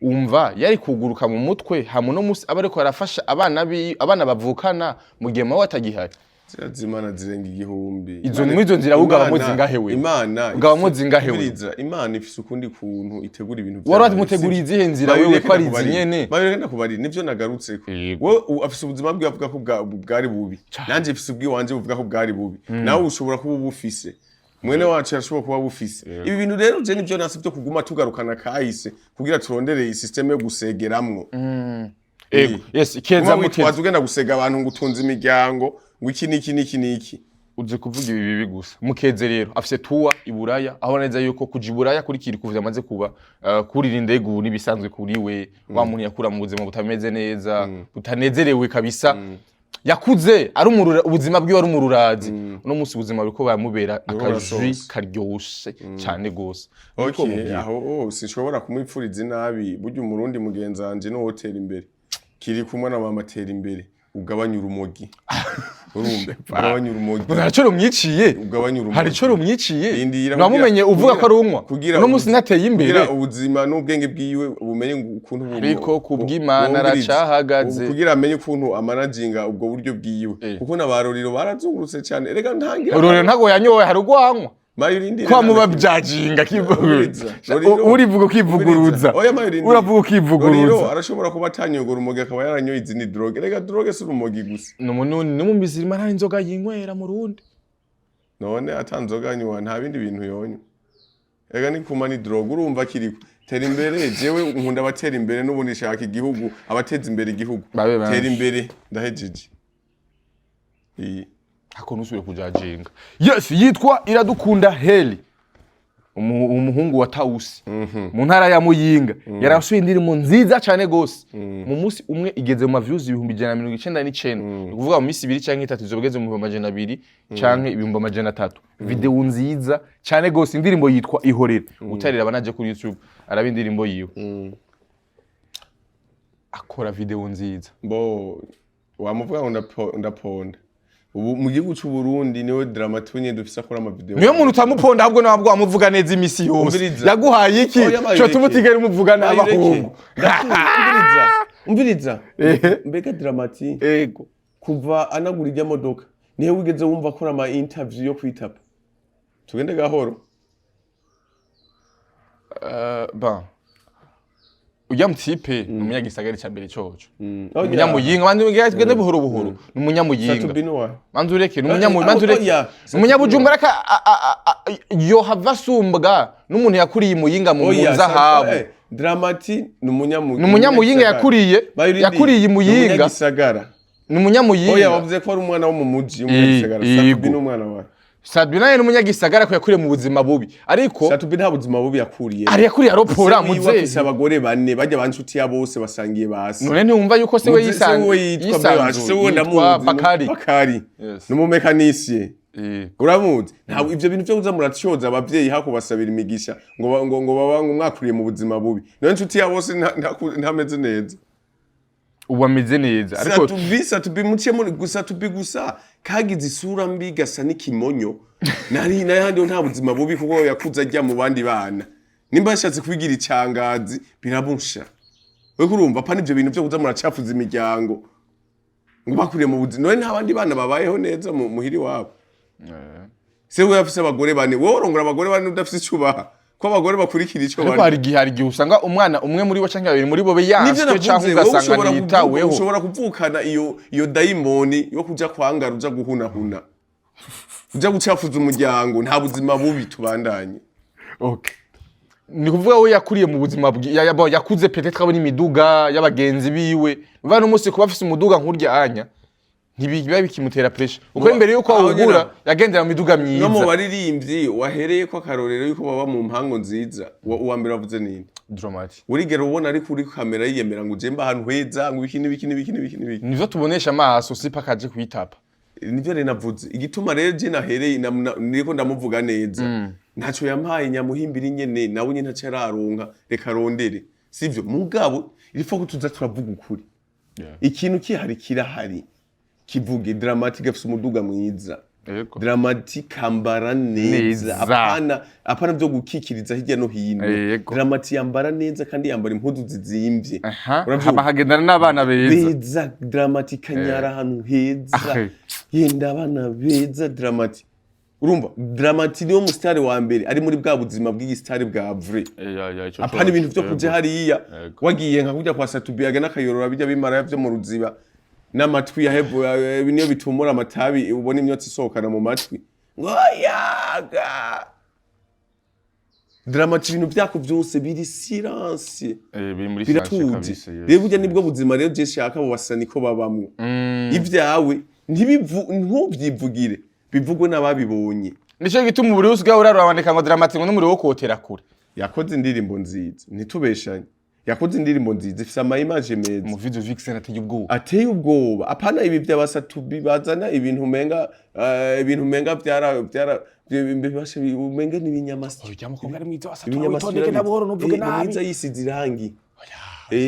umva yari kuguruka mu mutwe hamwe no munsi aba ariko arafasha abana abana bavukana mu gihe mama we atagihari. Ziriya z'Imana zirenga igihumbi. Izo muri izo nzira ugabamo Imana- zingahe wewe? Imana Ugabamo zingahe wewe? Umviriza, Imana ifise ukundi kuntu itegura ibintu Wari vyayo. wamuteguriye izihe nzira Bayireke wewe, ko ari izi ndakubarira. nyene? Bayireke ndakubarira, nivyo nagarutseko. Yego. Wowe afise ubuzima bwiwe avuga ko bwari bubi, nanje mfise ubwiwanje buvuga ko bwari bubi, nawe ushobora kuba ubufise, mwene wacu arashobora kuba bufise. Ibi bintu rero je nivyo nasi byo kuguma tugarukana kahise kugira turondere iyi système yo gusegeramwo. Ego, yes, keza. Guma Mukeza. witwaza ugenda gusega abantu ngo utunze imiryango, ngo iki n'iki n'iki n'iki. Uzi kuvuga ibi bibi gusa. Mukeze rero afise tuwa i Buraya, aho neza yuko kuja i Buraya kuri kiri kuva amaze kuba kurira indege ubu n'ibisanzwe kuri we. Wa muntu yakura mu buzima butameze neza, butanezerewe kabisa, yakuze ari umurura, ubuzima bwiwe ari umururazi. Uno munsi ubuzima buriko buramubera akajwi Burasosa. karyoshe cane gose. Niko Okay, mubwira. aho oh, sinshobora kumwipfuriza inabi. Burya umurundi mugenzi wanje niwe wotera imbere. Kiri kumwe na mama, tera imbere, ugabanye urumogi. Urumva, ugabanye urumogi. Hari ico rumwiciye? Ugabanye urumogi. Hari ico rumwiciye? Rindira. Ntiwamumenye uvuga ko ari unywa? Kugira Uno munsi nateye imbere. Kugira ubuzima n'ubwenge bwiwe bumenye ngo ukuntu Ariko kubw'Imana bwumviriza. aracahagaze. Kugira amenye ukuntu amanaginga ubwo buryo bwiwe. Kuko n'abaroriro barazungurutse cyane, rega ntangira. Ururero ntago yanyowe, hari urwanywa. Mayo, urindire. Kwa muba byajinga. Umviriza. Roriro. Urivuga ukivuguruza. Oya, Mayo, urindire. Uravuga Roriro ukivuguruza. arashobora kuba atanyoye urumogi, akaba yaranyoye izindi drogue. Rega drogue si urumogi gusa. Ni mu bizima, nta inzoga yinywera mu Rundi. None atanzoga anywa, nta bindi bintu yonywa? Rega ni kuma ni drogue. Urumva, kiriko tera imbere. Jewe nkunda abatera imbere, n'ubundi nshaka igihugu abateza imbere igihugu. Babe benshi. Tera imbere, ndahejeje. Iyi. Ako ntusubire kujajinga. Yes, yitwa Iradukunda Heli, umuhungu wa Tausi mu ntara ya Muyinga. Yarasuye indirimbo nziza cyane gose, mu munsi umwe igeze mu ma views 199,000. Ni ukuvuga mu minsi 2 canke 3 izoba igeze mu 200,000 canke 300,000. Video nziza cyane gose, indirimbo yitwa Ihorere. Utarira banaje kuri YouTube araba indirimbo yiwe, akora video nziza. Bo wamuvuga ngo ndaponda. Ubu mu gihugu c'u Burundi niwe Drama-T nyene dufise akora ama video. Niyo muntu utamuponda, ahubwo ntabwo wamuvuga neza imisi yose. Umviriza. Yaguhaye iki? Oya, Mayureke. Cyo tuma utigera umuvuga nabi ahubwo. Umviriza, umviriza. Mbega Drama-T, Ego. kuva anagura ijya modoka, nihe wigeze wumva akora ama interview yo kwitapa? Tugende gahoro. Bon, ujya mutipe ni umunyagisagara ca mbere coco. Oya. Umunyamuyinga. Manzi tugende buhoro buhoro, ni umunyamuyinga. Satubino Manzi ureke, ni umunyamu manzi ureke. Oya. Ni umunyabujumbura ka yohava asumbwa n'umuntu yakuriye imuyinga mu Oya, nzahabu. Drama-T ni umunyamu Ni umunyamuyinga yakuriye yakuriye imuyinga. Umunyagisagara. Ni umunyamuyinga. Oya, wavuze ko ari umwana wo mu muji, umunyagisagara. Yego. Satubi ni umwana wawe. Sadbi nawe ni umunyagisagara ko yakuriye mu buzima bubi, ariko Satubi nta buzima bubi yakuriye. Ari yakuriye aropora. Se wiwe afise muzehe. abagore bane, bajya ba nshuti ya bose basangiye basi. None ntiwumva yuko se we Se wiwe yitwa yisanzuye? se wiwe Yitwa ndamuzi. Bakari. Bakari. Yes. Ni umumekanisiye. Uramuzi? Ntabwo ivyo bintu vyo kuza muratyoza abavyeyi hakubasabira imigisha ngo baba ngo mwakuriye mu buzima bubi. None inshuti ya bose ntameze neza? Ubu ameze neza, ariko Sat-B, Sat-B muciye muri gusa Sat-B gusa kagize isura mbi, gasa n'ikimonyo. Nari n'ayandi ho nta buzima bubi, kuko yakuze ajya mu bandi bana. Nimba yashatse kwigira icangazi biramusha. Wewe urumva pa n'ivyo bintu vyo kuza muracafuza imiryango ngo bakuriye mu buzima. None nta bandi bana babayeho neza mu muhiri wabo? Se we afise abagore bane, wowe urongora abagore bane udafise ico ubaha, ko abagore bakurikira ico Ariko bane. hari igihe usanga umwana umwe muri bo canke babiri muri bo be Nivyo yanswe navuze, canke wowe ugasanga ushobora kuvuka, ntiyitaweho. Ushobora kuvukana iyo dayimoni yo kuja kwangara, uja guhunahuna, uja gucafuza umuryango. Nta buzima bubi, tubandanye. Okay. Ni kuvuga we yakuriye mu buzima bon, yakuze peut-être abona imiduga y'abagenzi biwe. Uva n'umunsi kuba afise umuduga nkurya anya ntibiba bikimutera pressure, uko imbere yuko Aho awugura nyene. yagendera mu miduga No mu myiza. baririmbyi wahereye ko akarorero yuko baba mu mpango nziza, uwa mbere wavuze ninde? Drama-T. Urigera ubona ariko uri kamera yiyemera ngo ujemba ahantu heza, ngo ibiki n'ibiki n'ibiki n'ibiki n'ibiki? Nivyo tubonesha amaso, si paka aje kwitapa. Nivyo rero navuze. Igituma rero je nahereye niriko ndamuvuga neza, ntaco yampaye nyamuhimbira nyene, nawe nyene ntaco araronka, reka arondere, sivyo? Mugabo il faut ko tuza turavuga ukuri. Ikintu kihari kirahari, kivuge. Drama-T afise umuduga mwiza. Drama-T kambara neza. Neza. Apana vyo gukikiriza hirya no hino. Drama-T yambara neza kandi yambara impuzu zizimvye. Uravyumva? Hama hagendana n'abana beza. Beza. Drama-T kanyara ahantu heza. Yenda abana beza. Drama-T, urumva, Drama-T niwo musitari wa mbere ari muri bwa buzima bw'igisitari bwa vrai. Apana ibintu vyo kuja hariya wagiye nka kujya kwa Sat-B n'akayorora bijya bimara vyo mu ruziba n'amatwi yahevu niyo bitumura amatabi, ubona imyotsi isohokana mu matwi ngo yaga. Drama-T ibintu vyako vyose biri silence. Biri muri Biratuje. kabisa, yes. Rero burya nibwo buzima rero je shaka abo basani ko babamwo. Ivyawe ntuvyivugire, bivugwe n'ababibonye. Nico gituma umubiri wose usigaye uraruraboneka ngo Drama-T ngo n'umuriro wo kotera kure. Yakoze indirimbo nziza, ntitubeshanye, yakoze indirimbo nziza ifise ama image meza. Mu video vixen ateye ubwoba. Ateye ubwoba. Apana ibi by'abasatubi bazana ibintu umenga ibintu umenga vyara bibashe umenga n'ibinyamasyo. Urya mukobwa ari mwiza wasa. Ibinyamasyo. Witondeke na buhoro, ntuvuge Eh, ni nabi. mwiza, yisize irangi.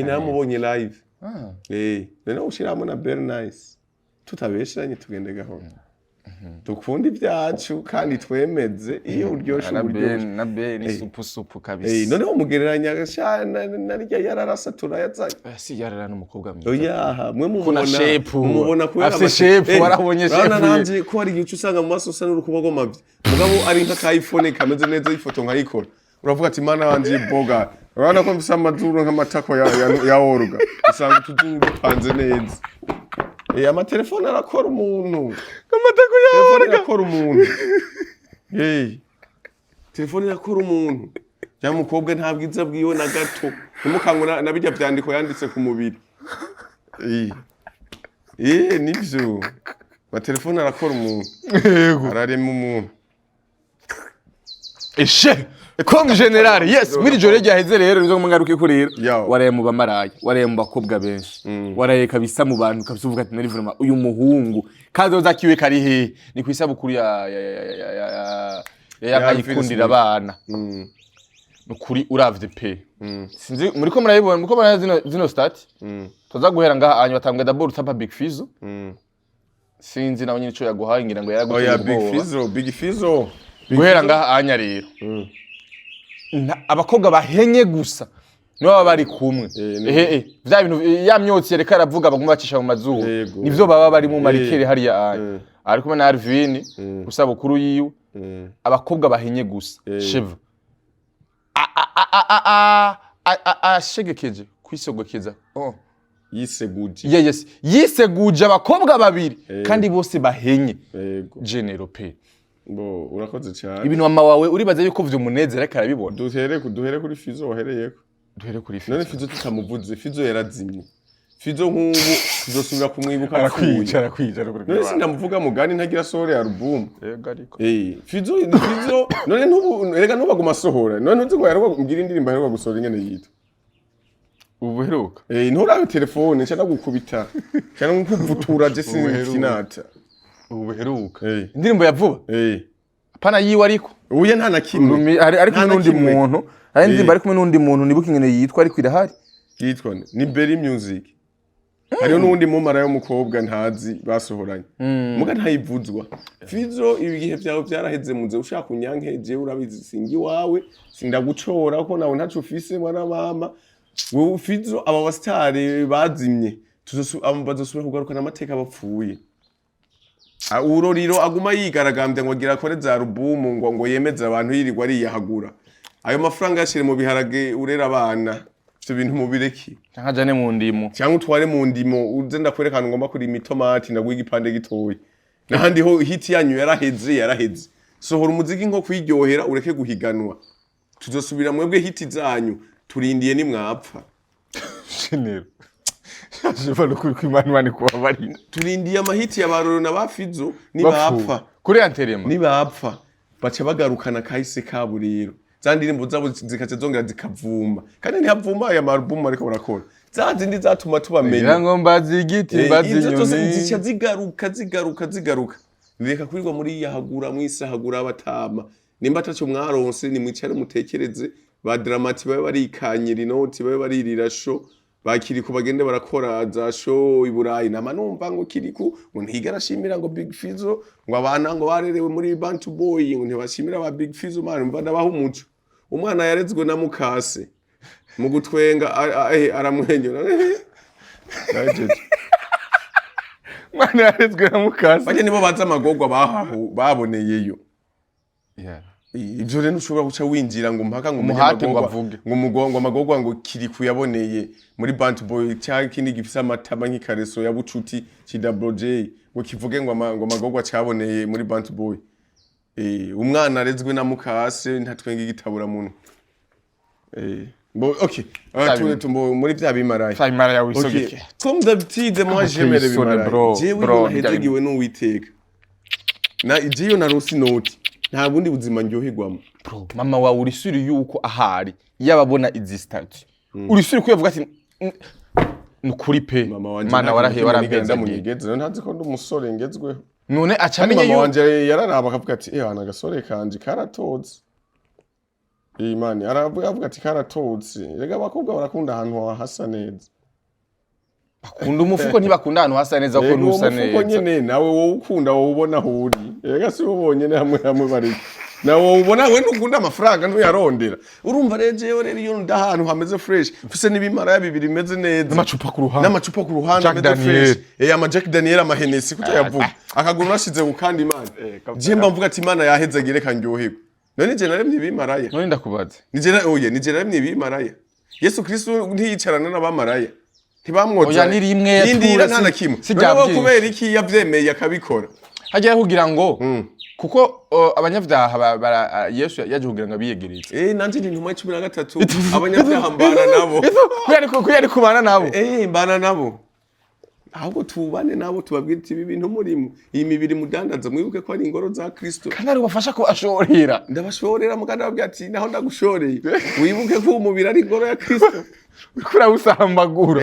Namubonye live. Rero ushiramo na Very Nice, tutabeshanye, tugende gahoro, dukunda ibyacu kandi twemeze iyo uryoshe Na uburyoshe. Ben na Ben ni supu supu kabisa. Noneho mugereranya sha narya yararasa turayazanye. Si yarara n'umukobwa mwiza. Oya, mwe Kuna mumubona shape. mumubona kubera Afise shape, warabonye urabona shape ye. nanje ko hari igihe uca usanga mu maso usa n'urukuba rw'amavyi, mugabo ari nka iPhone kameze neza, ifoto nkayikora, uravuga ati mana wanje boga. Urabona ko mfise amazuru nk'amatako ya Olga, usanga utuzuru dupanze neza. Amatelefone arakora umuntu. Amatako ya Telefone Olga. irakora umuntu. Telefone irakora umuntu. Ya mukobwa nta bwiza bwiwe na gato, ntimukangwe na bijya vyandiko yanditse ku mubiri. Nivyo, amatelefone arakora umuntu. Yego. Ararema umuntu. Eshe comme général, yes. Muri joro ryaheze rero nizo ngaruke ko rero Yo. waraye mu bamaraya, waraye mu bakobwa benshi, waraye kabisa mu bantu kabisa, uvuga ati nari vraiment uyu muhungu kazoza kiwe kari hehe? Ni ku isabukuru ya ya Ya yikundira abana. Nukuri uravye pe, sinzi muriko murayibona, muriko murayibona zino stat. Tuza guhera ngaha hanyuma batambwe d'abord utapa Big Fizzo. Sinzi nawe nyine ico yaguhaye, ngira ngo yaraguteye Oya, Big ubwoba. Fizzo, Big Fizzo. Big Guhera Fizzo. ngaha anya rero, abakobwa bahenye gusa nibo baba bari kumwe. Ehe, vya bintu ya myotsi yareka aravuga baguma bacisha mu mazuru. Nivyo baba bari mu marikere hariya anya. Ari kumwe na Alvin usabukuru yiwe. Abakobwa bahenye gusa. Sheva ashegekeje kwisogokeza, oh. Yiseguje. Yeah, yes, yiseguje abakobwa babiri kandi bose bahenye. Genero pe. Bo urakoze cyane. Ibintu mama wawe uribaza yuko vyumunezera ariko arabibona? Duhere kuri Fizzo wahereyeko. Duhere kuri None Fizzo. Fizzo tutamuvuze, Fizzo yarazimye. Fizzo nk'ubu tuzosubira kumwibuka apfuye. Arakwica, arakwica. None sindamuvuga mugani ntagira sohora album. Yego, ariko Fizzo, Fizzo none ntubu erega ntubaguma asohora. None ntuzi ngo yaruba mbwira indirimbo aheruka gusohora ingene yitwa? Ubuheruka? Nturabe telefone nca ndagukubita. Cyangwa nkuvutura je Ubuheruka. sinata. Ubu buheruka. Eh. Indirimbo ya vuba. Eh. Apana yiwe ariko. Uya nta na kimwe. Ari ari kumwe Nta na n'undi kimwe. muntu. Hari indirimbo Eh. ari kumwe n'undi muntu, nibuka ingene yitwa, ariko irahari. Yitwa nde? Ni Berry Music. Hariho n'uwundi mumara y'umukobwa ntazi basohoranye, muga ntayivuzwa. Fizo, ibigihe vyawe vyaraheze, muze ushaka unyanke, jewe urabizi singi iwawe, sindagucora ko nawe ntaco ufise, mwana mama. Wewe Fizo, aba basitari bazimye, abo bazosubira kugarukana amateka bapfuye. Ah, Uroriro aguma yigaragambya ngo agira akore za rubumu, ngo yemeze abantu, yirirwa ariyahagura. Ayo mafaranga yashire mu biharage, urera abana. Ivyo bintu mubireke. Canke ajane mu ndimo. Cyangwa utware mu ndimo, uze ndakwereka ahantu ngomba kurima itomati, ndaguha igipande gitoya. N'ahandi ho hit yanyu yaraheze, yaraheze. Sohora umuziki nko kwiryohera, ureke guhiganwa. Tuzosubira mwebwe hit zanyu turindiye nimwapfa. Shenero. Ashobora no kuri kwimana, Imana kubabarira. Turindiye amahiti ya Baroro na ba Fizo nibapfa. Kuri anterema. Nibapfa baca bagarukana kahise kabo rero, za ndirimbo zabo zikaca zongera zikavuma, kandi ntihavuma aya marubumu ariko barakora, za zindi zatuma tubamenya. Ngira ngo mbaze igiti, mbaze Izo zose inyoni. zica zigaruka, zigaruka, zigaruka. Reka kurirwa muri yahagura mwisahagura abatama. Nimba ataco mwaronse, nimwicare mutekereze. Ba Dramati babe barikanyira inoti, babe baririra show. Ba Kiriku bagende barakora za show i Burayi. Nama numva ngo Kiriku ngo ntigera ashimira ngo Big Fizzo, ngo abana ngo barerewe muri Bantu Boy ngo ntibashimira ba Big Fizzo. Man, mva ndabaha umuco: umwana yarezwe na mukase mu gutwenga aramwenyura. Ndahejeje. Mwana yarezwe na mukase. Bajya nibo bazi amagorwa bahahu baboneyeyo. Yeah. Ivyo rero ntushobora guca winjira ngo mpaka ngo umenye Umuhate ngo amagorwa, avuge. ngo umugongo amagorwa ngo kiri kuyaboneye muri Bantu Boy, cyangwa ikindi gifise amatama nk'ikareso ya bucuti ci Double J, ngo kivuge ngo ngo amagorwa caboneye muri Bantu Boy. Umwana arezwe na mukase ntatwenga igitabura muntu. Bo okay. Ah, tumbo muri vya bimaraye. Imana yawe Okay. isogeke. Comme d'habitude, moi j'aime les isoni, bimaraye. bro, Jewe bro, iyo nahezegiwe n'Uwiteka. Na jewe narose inoti. Nta bundi buzima ndyoherwamo. Bro, mama wawe uri sûr yuko ahari yaba abona izi statut, uri sûr ko yavuga ati: "Ni ukuri pe"? Mama wanje Mana, warahiye, warampezagiye. Ndamunyegeze ntazi ko ndi umusore ngezweho. None aca Kandi amenya mama yuko wanje yararaba akavuga ati: "Eh, ana agasore kanje karatotse." Imana aravuga, avuga ati: "Karatotse." Rega abakobwa barakunda ahantu hasa neza. Bakunda umufuko, ntibakunda ahantu hasa neza, kuko Ego, uwo ntusa mufuko neza. nyene nawe wowe ukunda, wowe ubona aho uri. Ega si ubonye hamwe hamwe bari. Nawe wowe ubona, we ntukunda amafaranga, ntuyarondera. Urumva rero, jewe rero iyo ndi ahantu hameze fresh, mfise n'ibimaraya bibiri bimeze neza. N'amacupa ku ruhande. N'amacupa ku ruhande Jack ameze Daniel. fresh. Ama Jack Daniel, ama Hennessy kutayavuga. Akaguru nashize ku kandi Imana. Je mba mvuga ati: "Imana yahezagiye, reka ndyoherwe." None je naremye ibimaraya? None ndakubaza. Nije na oye, nije naremye ibimaraya? Yesu Kristo ntiyicarana n'abamaraya. Ntibamwoza. Oya, ni rimwe yatura, Yindira nta na kimwe. si None bya wowe byinshi. kubera iki yavyemeye akabikora? Hajya kugira ngo kuko abanyabyaha Yesu yaje kugira ngo abiyegereze. Nanje ndi intumwa 13, abanyabyaha mbana nabo. Kubera ari kubana nabo. Mbana nabo. Ahubwo tubane nabo, tubabwire ati: "Ibi bintu murimo, iyi mibiri mudandaza, mwibuke ko ari ingoro za Kristo." Kandi ari ubafasha kubashorera. Ndabashorera, muganda babwira ati: "Naho ndagushoreye, wibuke ko umubiri ari ingoro ya Kristo." Uriko urawusambagura,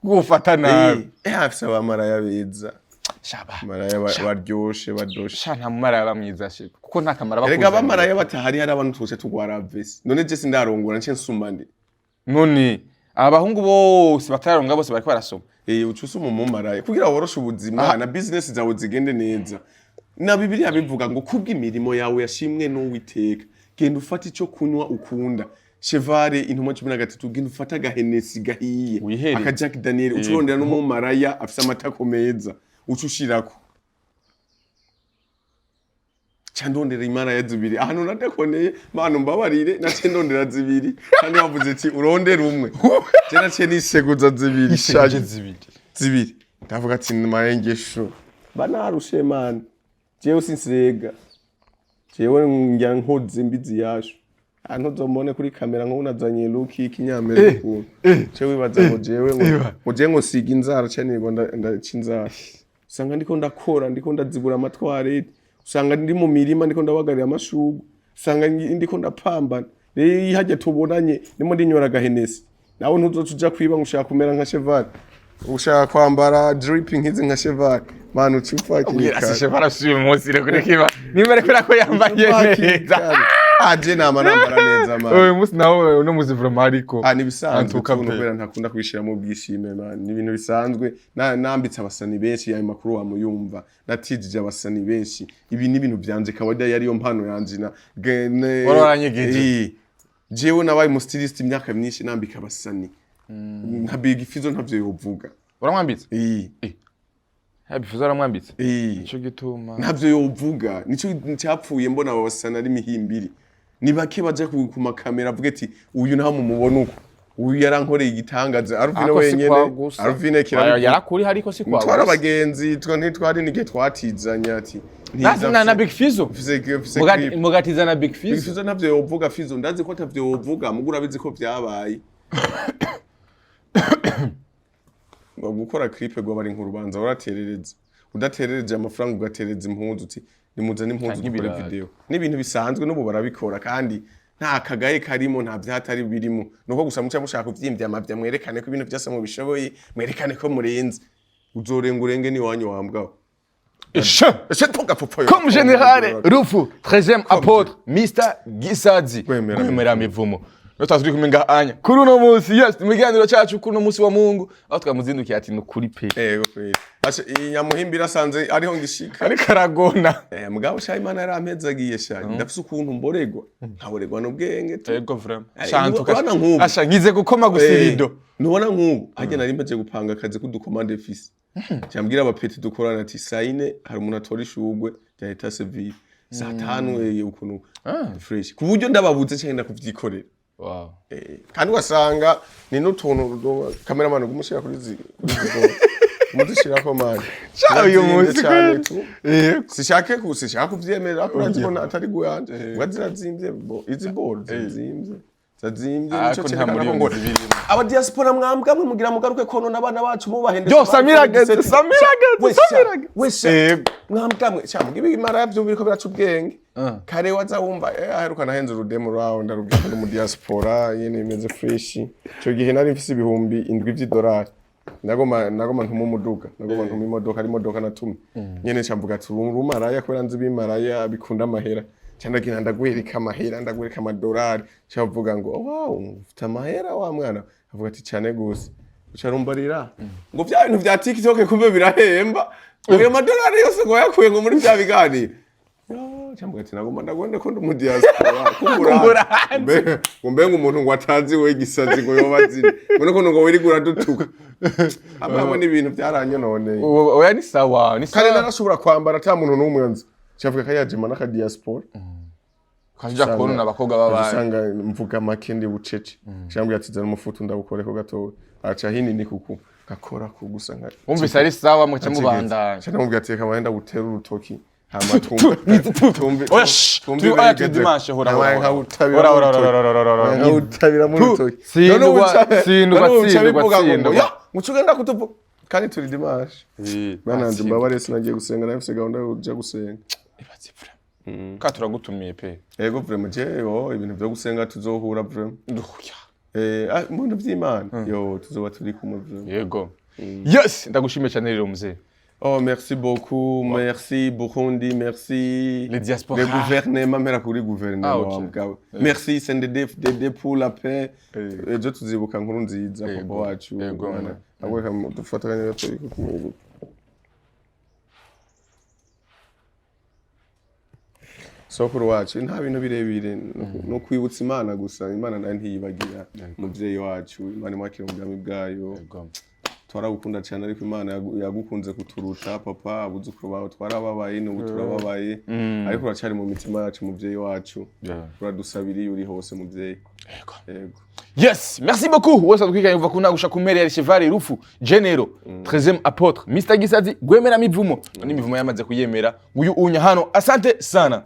kuwufata nabi. Afise abamaraya beza. Shaba. Abamaraya baryoshe, badoshe. Sha, nta mumaraya bamwiza she, kuko nta kamaro Erega bakuzaniye. abamaraya batahari, hari abantu twose tugwara vesi. None je sindarongora, nce nsuma ndi? None abahungu bose batararonga bose bariko barasoma. Uca usuma umumaraya kugira woroshe ubuzima na business zawe zigende neza. Na Bibiliya bivuga ngo kubw'imirimo yawe yashimwe n'Uwiteka, genda ufate ico kunywa ukunda. Chevare intumwa 13, genda ufate agahenesi gahiye. Wihereze. Aka Jack Daniel, uca urondera n'umumaraya afise amatako meza, uca ushirako. Ca ndondera imaraya zibiri ahantu nadakoneye. Mana umbabarire, naciye ndondera zibiri kandi bavuze ati: "Urondere umwe." Je naciye niseguza zibiri. Ishaje zibiri. Zibiri, ndavuga ati: "Mayengesho banarushe man, jewe sinsega, jewe njya nkoze mbizi yasho ahantu uzombone kuri kamera nko unazanye look y'ikinyamerika ukuntu." Jewe wibaza ngo jewe ngo jewe ngo siga inzara cyane, ngo ndaca inzara, usanga ndiko ndakora, ndiko ndazibura amatwarete, usanga ndi mu mirima ndiko ndabagarira amashurwe, usanga ndiko ndapambana. Rero iyo hajya tubonanye ndimo ndinyora agahenesi, nawe ntuzoca uja kwiba ngo ushaka kumera nka Cheval. Ushaka kwambara dripping nk'izi nka Cheval, man, ucupfa hakiri Ubwira si kare. Cheval asuye umunsi, reka ureke niba ariko ko yambaye Ucupfa hakiri neza. kare. Ah, je nama nambara neza, man. Uyu munsi nawe, uno munsi vraiment, ariko Ah, nibisanzwe. Antuka Tuntu pe. kubera ntakunda kubishiramo ubwishime, man, ni ibintu bisanzwe. Nambitse abasani benshi, ayo makuru wamuyumva, natijije abasani benshi. Ibi ni ibintu vyanje, kawaida, yariyo mpano yanje na Wari waranyegeje. Eh, jewe nabaye umu stylist imyaka myinshi, nambika abasani nka Big Fizzo, ntavyo yovuga. Uramwambitse? Eh. Bifuza uramwambitse? Eh. Nico gituma. Ntavyo yovuga, nico cyapfuye. Mbona abo basana ari imihimbiri, ni bake baja ku makamera avuga ati: "Uyu naho mumubona uko, uyu yarankoreye igitangaza." Aruvine Ariko si wenyene kwa gusa. Aruvine kirabivuga. Yarakuri ariko si kwa Twari gusa. abagenzi, twa ntitwari n'igihe twatizanya ati Na Big Fizzo. Mfise clip. Mugatiza na Big Big Fizzo. Fizzo ntavyo yovuga. Fizzo ndazi ko atavyo yovuga, mugo urabizi ko vyabaye. Ngo gukora clip ngo bari nk'urubanza, waraterereza, udaterereje amafaranga ugatereza impuzu, uti nimuzane impuzu Canke dukore ibirato. video. N'ibintu bisanzwe, n'ubu barabikora kandi nta kagaye karimo, nta vyatari birimo. Nuko gusa muca mushaka kuvyimbya amavya, mwerekane ko ibintu vyose mubishoboye, mwerekane ko murenze. Uzorenga urenge niwanyu wambwaho. Isha. Ese tugapfupfa. Comme Général Rufu, 13e apôtre, Mr. Gisazi. Gwemera. Gwemera mivumo. No turi kumwe ngaha anya. Kuri uno munsi, yes, mu kiganiro cyacu kuri uno munsi wa Mungu, aho twamuzindukiye ati nukuri pe. Ego kweli. Asha iyi irasanze ariho ngishika. Ariko aragona. Eh, mugabo sha, Imana yarampezagiye sha. Ndafise ukuntu mboregwa. Nkaboregwa n'ubwenge tu. Ego vraiment. Eh, Shantu urabona nk'ubu. Asha ngize gukoma gusirido. Nubona nk'ubu harya nari mpaje gupanga akazi k'udukomande fise. Cyambwira abapeti dukorana ati: "Saa 4 hari umuntu atora ishurwe rya état civil. Saa 5 ukuntu fresh." Ku buryo ndababuze cyane ndakuvyikorera. Wow. Eh, kandi ugasanga ni n'utuntu cameraman gumushyira kuri zi boro. Muzishirako, man. Sha, uyu munsi cyane kweli. tu. Yego. Sishaka kuvyemerera ko urazi ko atari guyanje. Mbwa zirazimvye bo, izi boro zirazimvye. Zirazimvye. Ariko Nico nta cerekana ko miliyoni ngo zibirimo. aba diaspora mwambwa mwe mugira mugaruke konona abana bacu mubahende. Yo, Samira ageze, Samira ageze, Samira ageze. Wese Yego. mwambwa mwe sha mugibe imara yavyo biriko biraca ubwenge. Kare waza wumva aheruka nahenze urudemu rwawe, ndarubwira ko mu diaspora nyene imeze fresh. Ico gihe nari mfise 7000 vy'idolari. Nagoma ntuma umuduga, nagoma ntuma imodoka, ari imodoka natumye. Nyene nca mvuga ati urumaraya, kubera nzi bimaraya bikunda amahera. Nca ndagira ndagwereka amahera, ndagwereka amadolari. Nca mvuga ngo: "Wow, ufite amahera wa mwana." Avuga ati: "Cane gose." Uca rumbarira ngo vya bintu vya TikTok kumbe birahemba. Ngo ayo madolari yose ngo yakuye ngo muri vya biganiro. Cyangwa ati nagomba ndagomba ko ndi mu diaspora. Kumbura hanze. Ngo mbe ngo umuntu ngo atazi we gisazi ngo yoba azi ngo nuko ngo wirigura dutuka hamwe hamwe n'ibintu byaranyononeye. Oya, ni sawa, ni Kare sawa. narashobora kwambara ata muntu n'umwe nzi, cyavuga ko yajema n'aka diaspora. Kaja kubona abakobwa babaye. Usanga mvuga make, ndi bucece. Cyangwa ati: "Zana umufutu ndawukoreko gatoya." Aca hinini kuku gakora ku gusa nka Wumvise ari sawa, muca mubandanya. cyane, mubwira ati: "Reka manda gutera urutoki hama tumve." Oya, shh, oya, turi dimanche, hora, hora, hora. Nkawutabira. Hora, hora, hora, hora, hora, hora. Nkawutabira mu rutoki. Tsindwa, tsindwa, tsindwa, tsindwa. Muco ugenda kutuvuga kandi turi dimanche. Bana nje mbabare, sinagiye gusenga, nafise gahunda yo kuja gusenga. Ibaze vraiment. Ka turagutumiye pe. Ego vraiment, jewe ibintu vyo gusenga tuzohura vraiment. Nduhuya. Eh, mu bintu vy'Imana yo tuzoba turi kumwe vraiment. Yego. Yes, ndagushimiye cyane rero mzee. Oh, merci beaucoup, merci Burundi, merci Les diasporas. Le gouvernement, mpera kuri gouvernement. Ah, ok. Wa mugabo. Merci CNDD-FDD pour la paix. Ejo tuzibuka nkuru nziza papa Yego. wacu. Yego. Mwana. Ahubwo reka dufate akanya gato kumwibuka. Sokuru wacu, nta bintu birebire, no kwibutsa Imana gusa. Imana nayo ntiyibagira umuvyeyi wacu. Imana imwakira ubwami bwayo. Yego. Twaragukunda cyane, ariko Imana yagukunze kuturusha papa. Abuzukuru bawe twarababaye, n'ubu turababaye, ariko uracyari mu mitima yacu muvyeyi wacu. Uradusabira iyo uri hose muvyeyi. Yego. Yego. Yes, merci beaucoup. Wese atwikanye kuva ku nagusha ku mpere ya Chevalier Rufu, Genero, 13e apôtre, Mr. Gisazi, Gwemera mivumo. N'imivumo yamaze kuyemera. Uyu unya hano. Asante sana.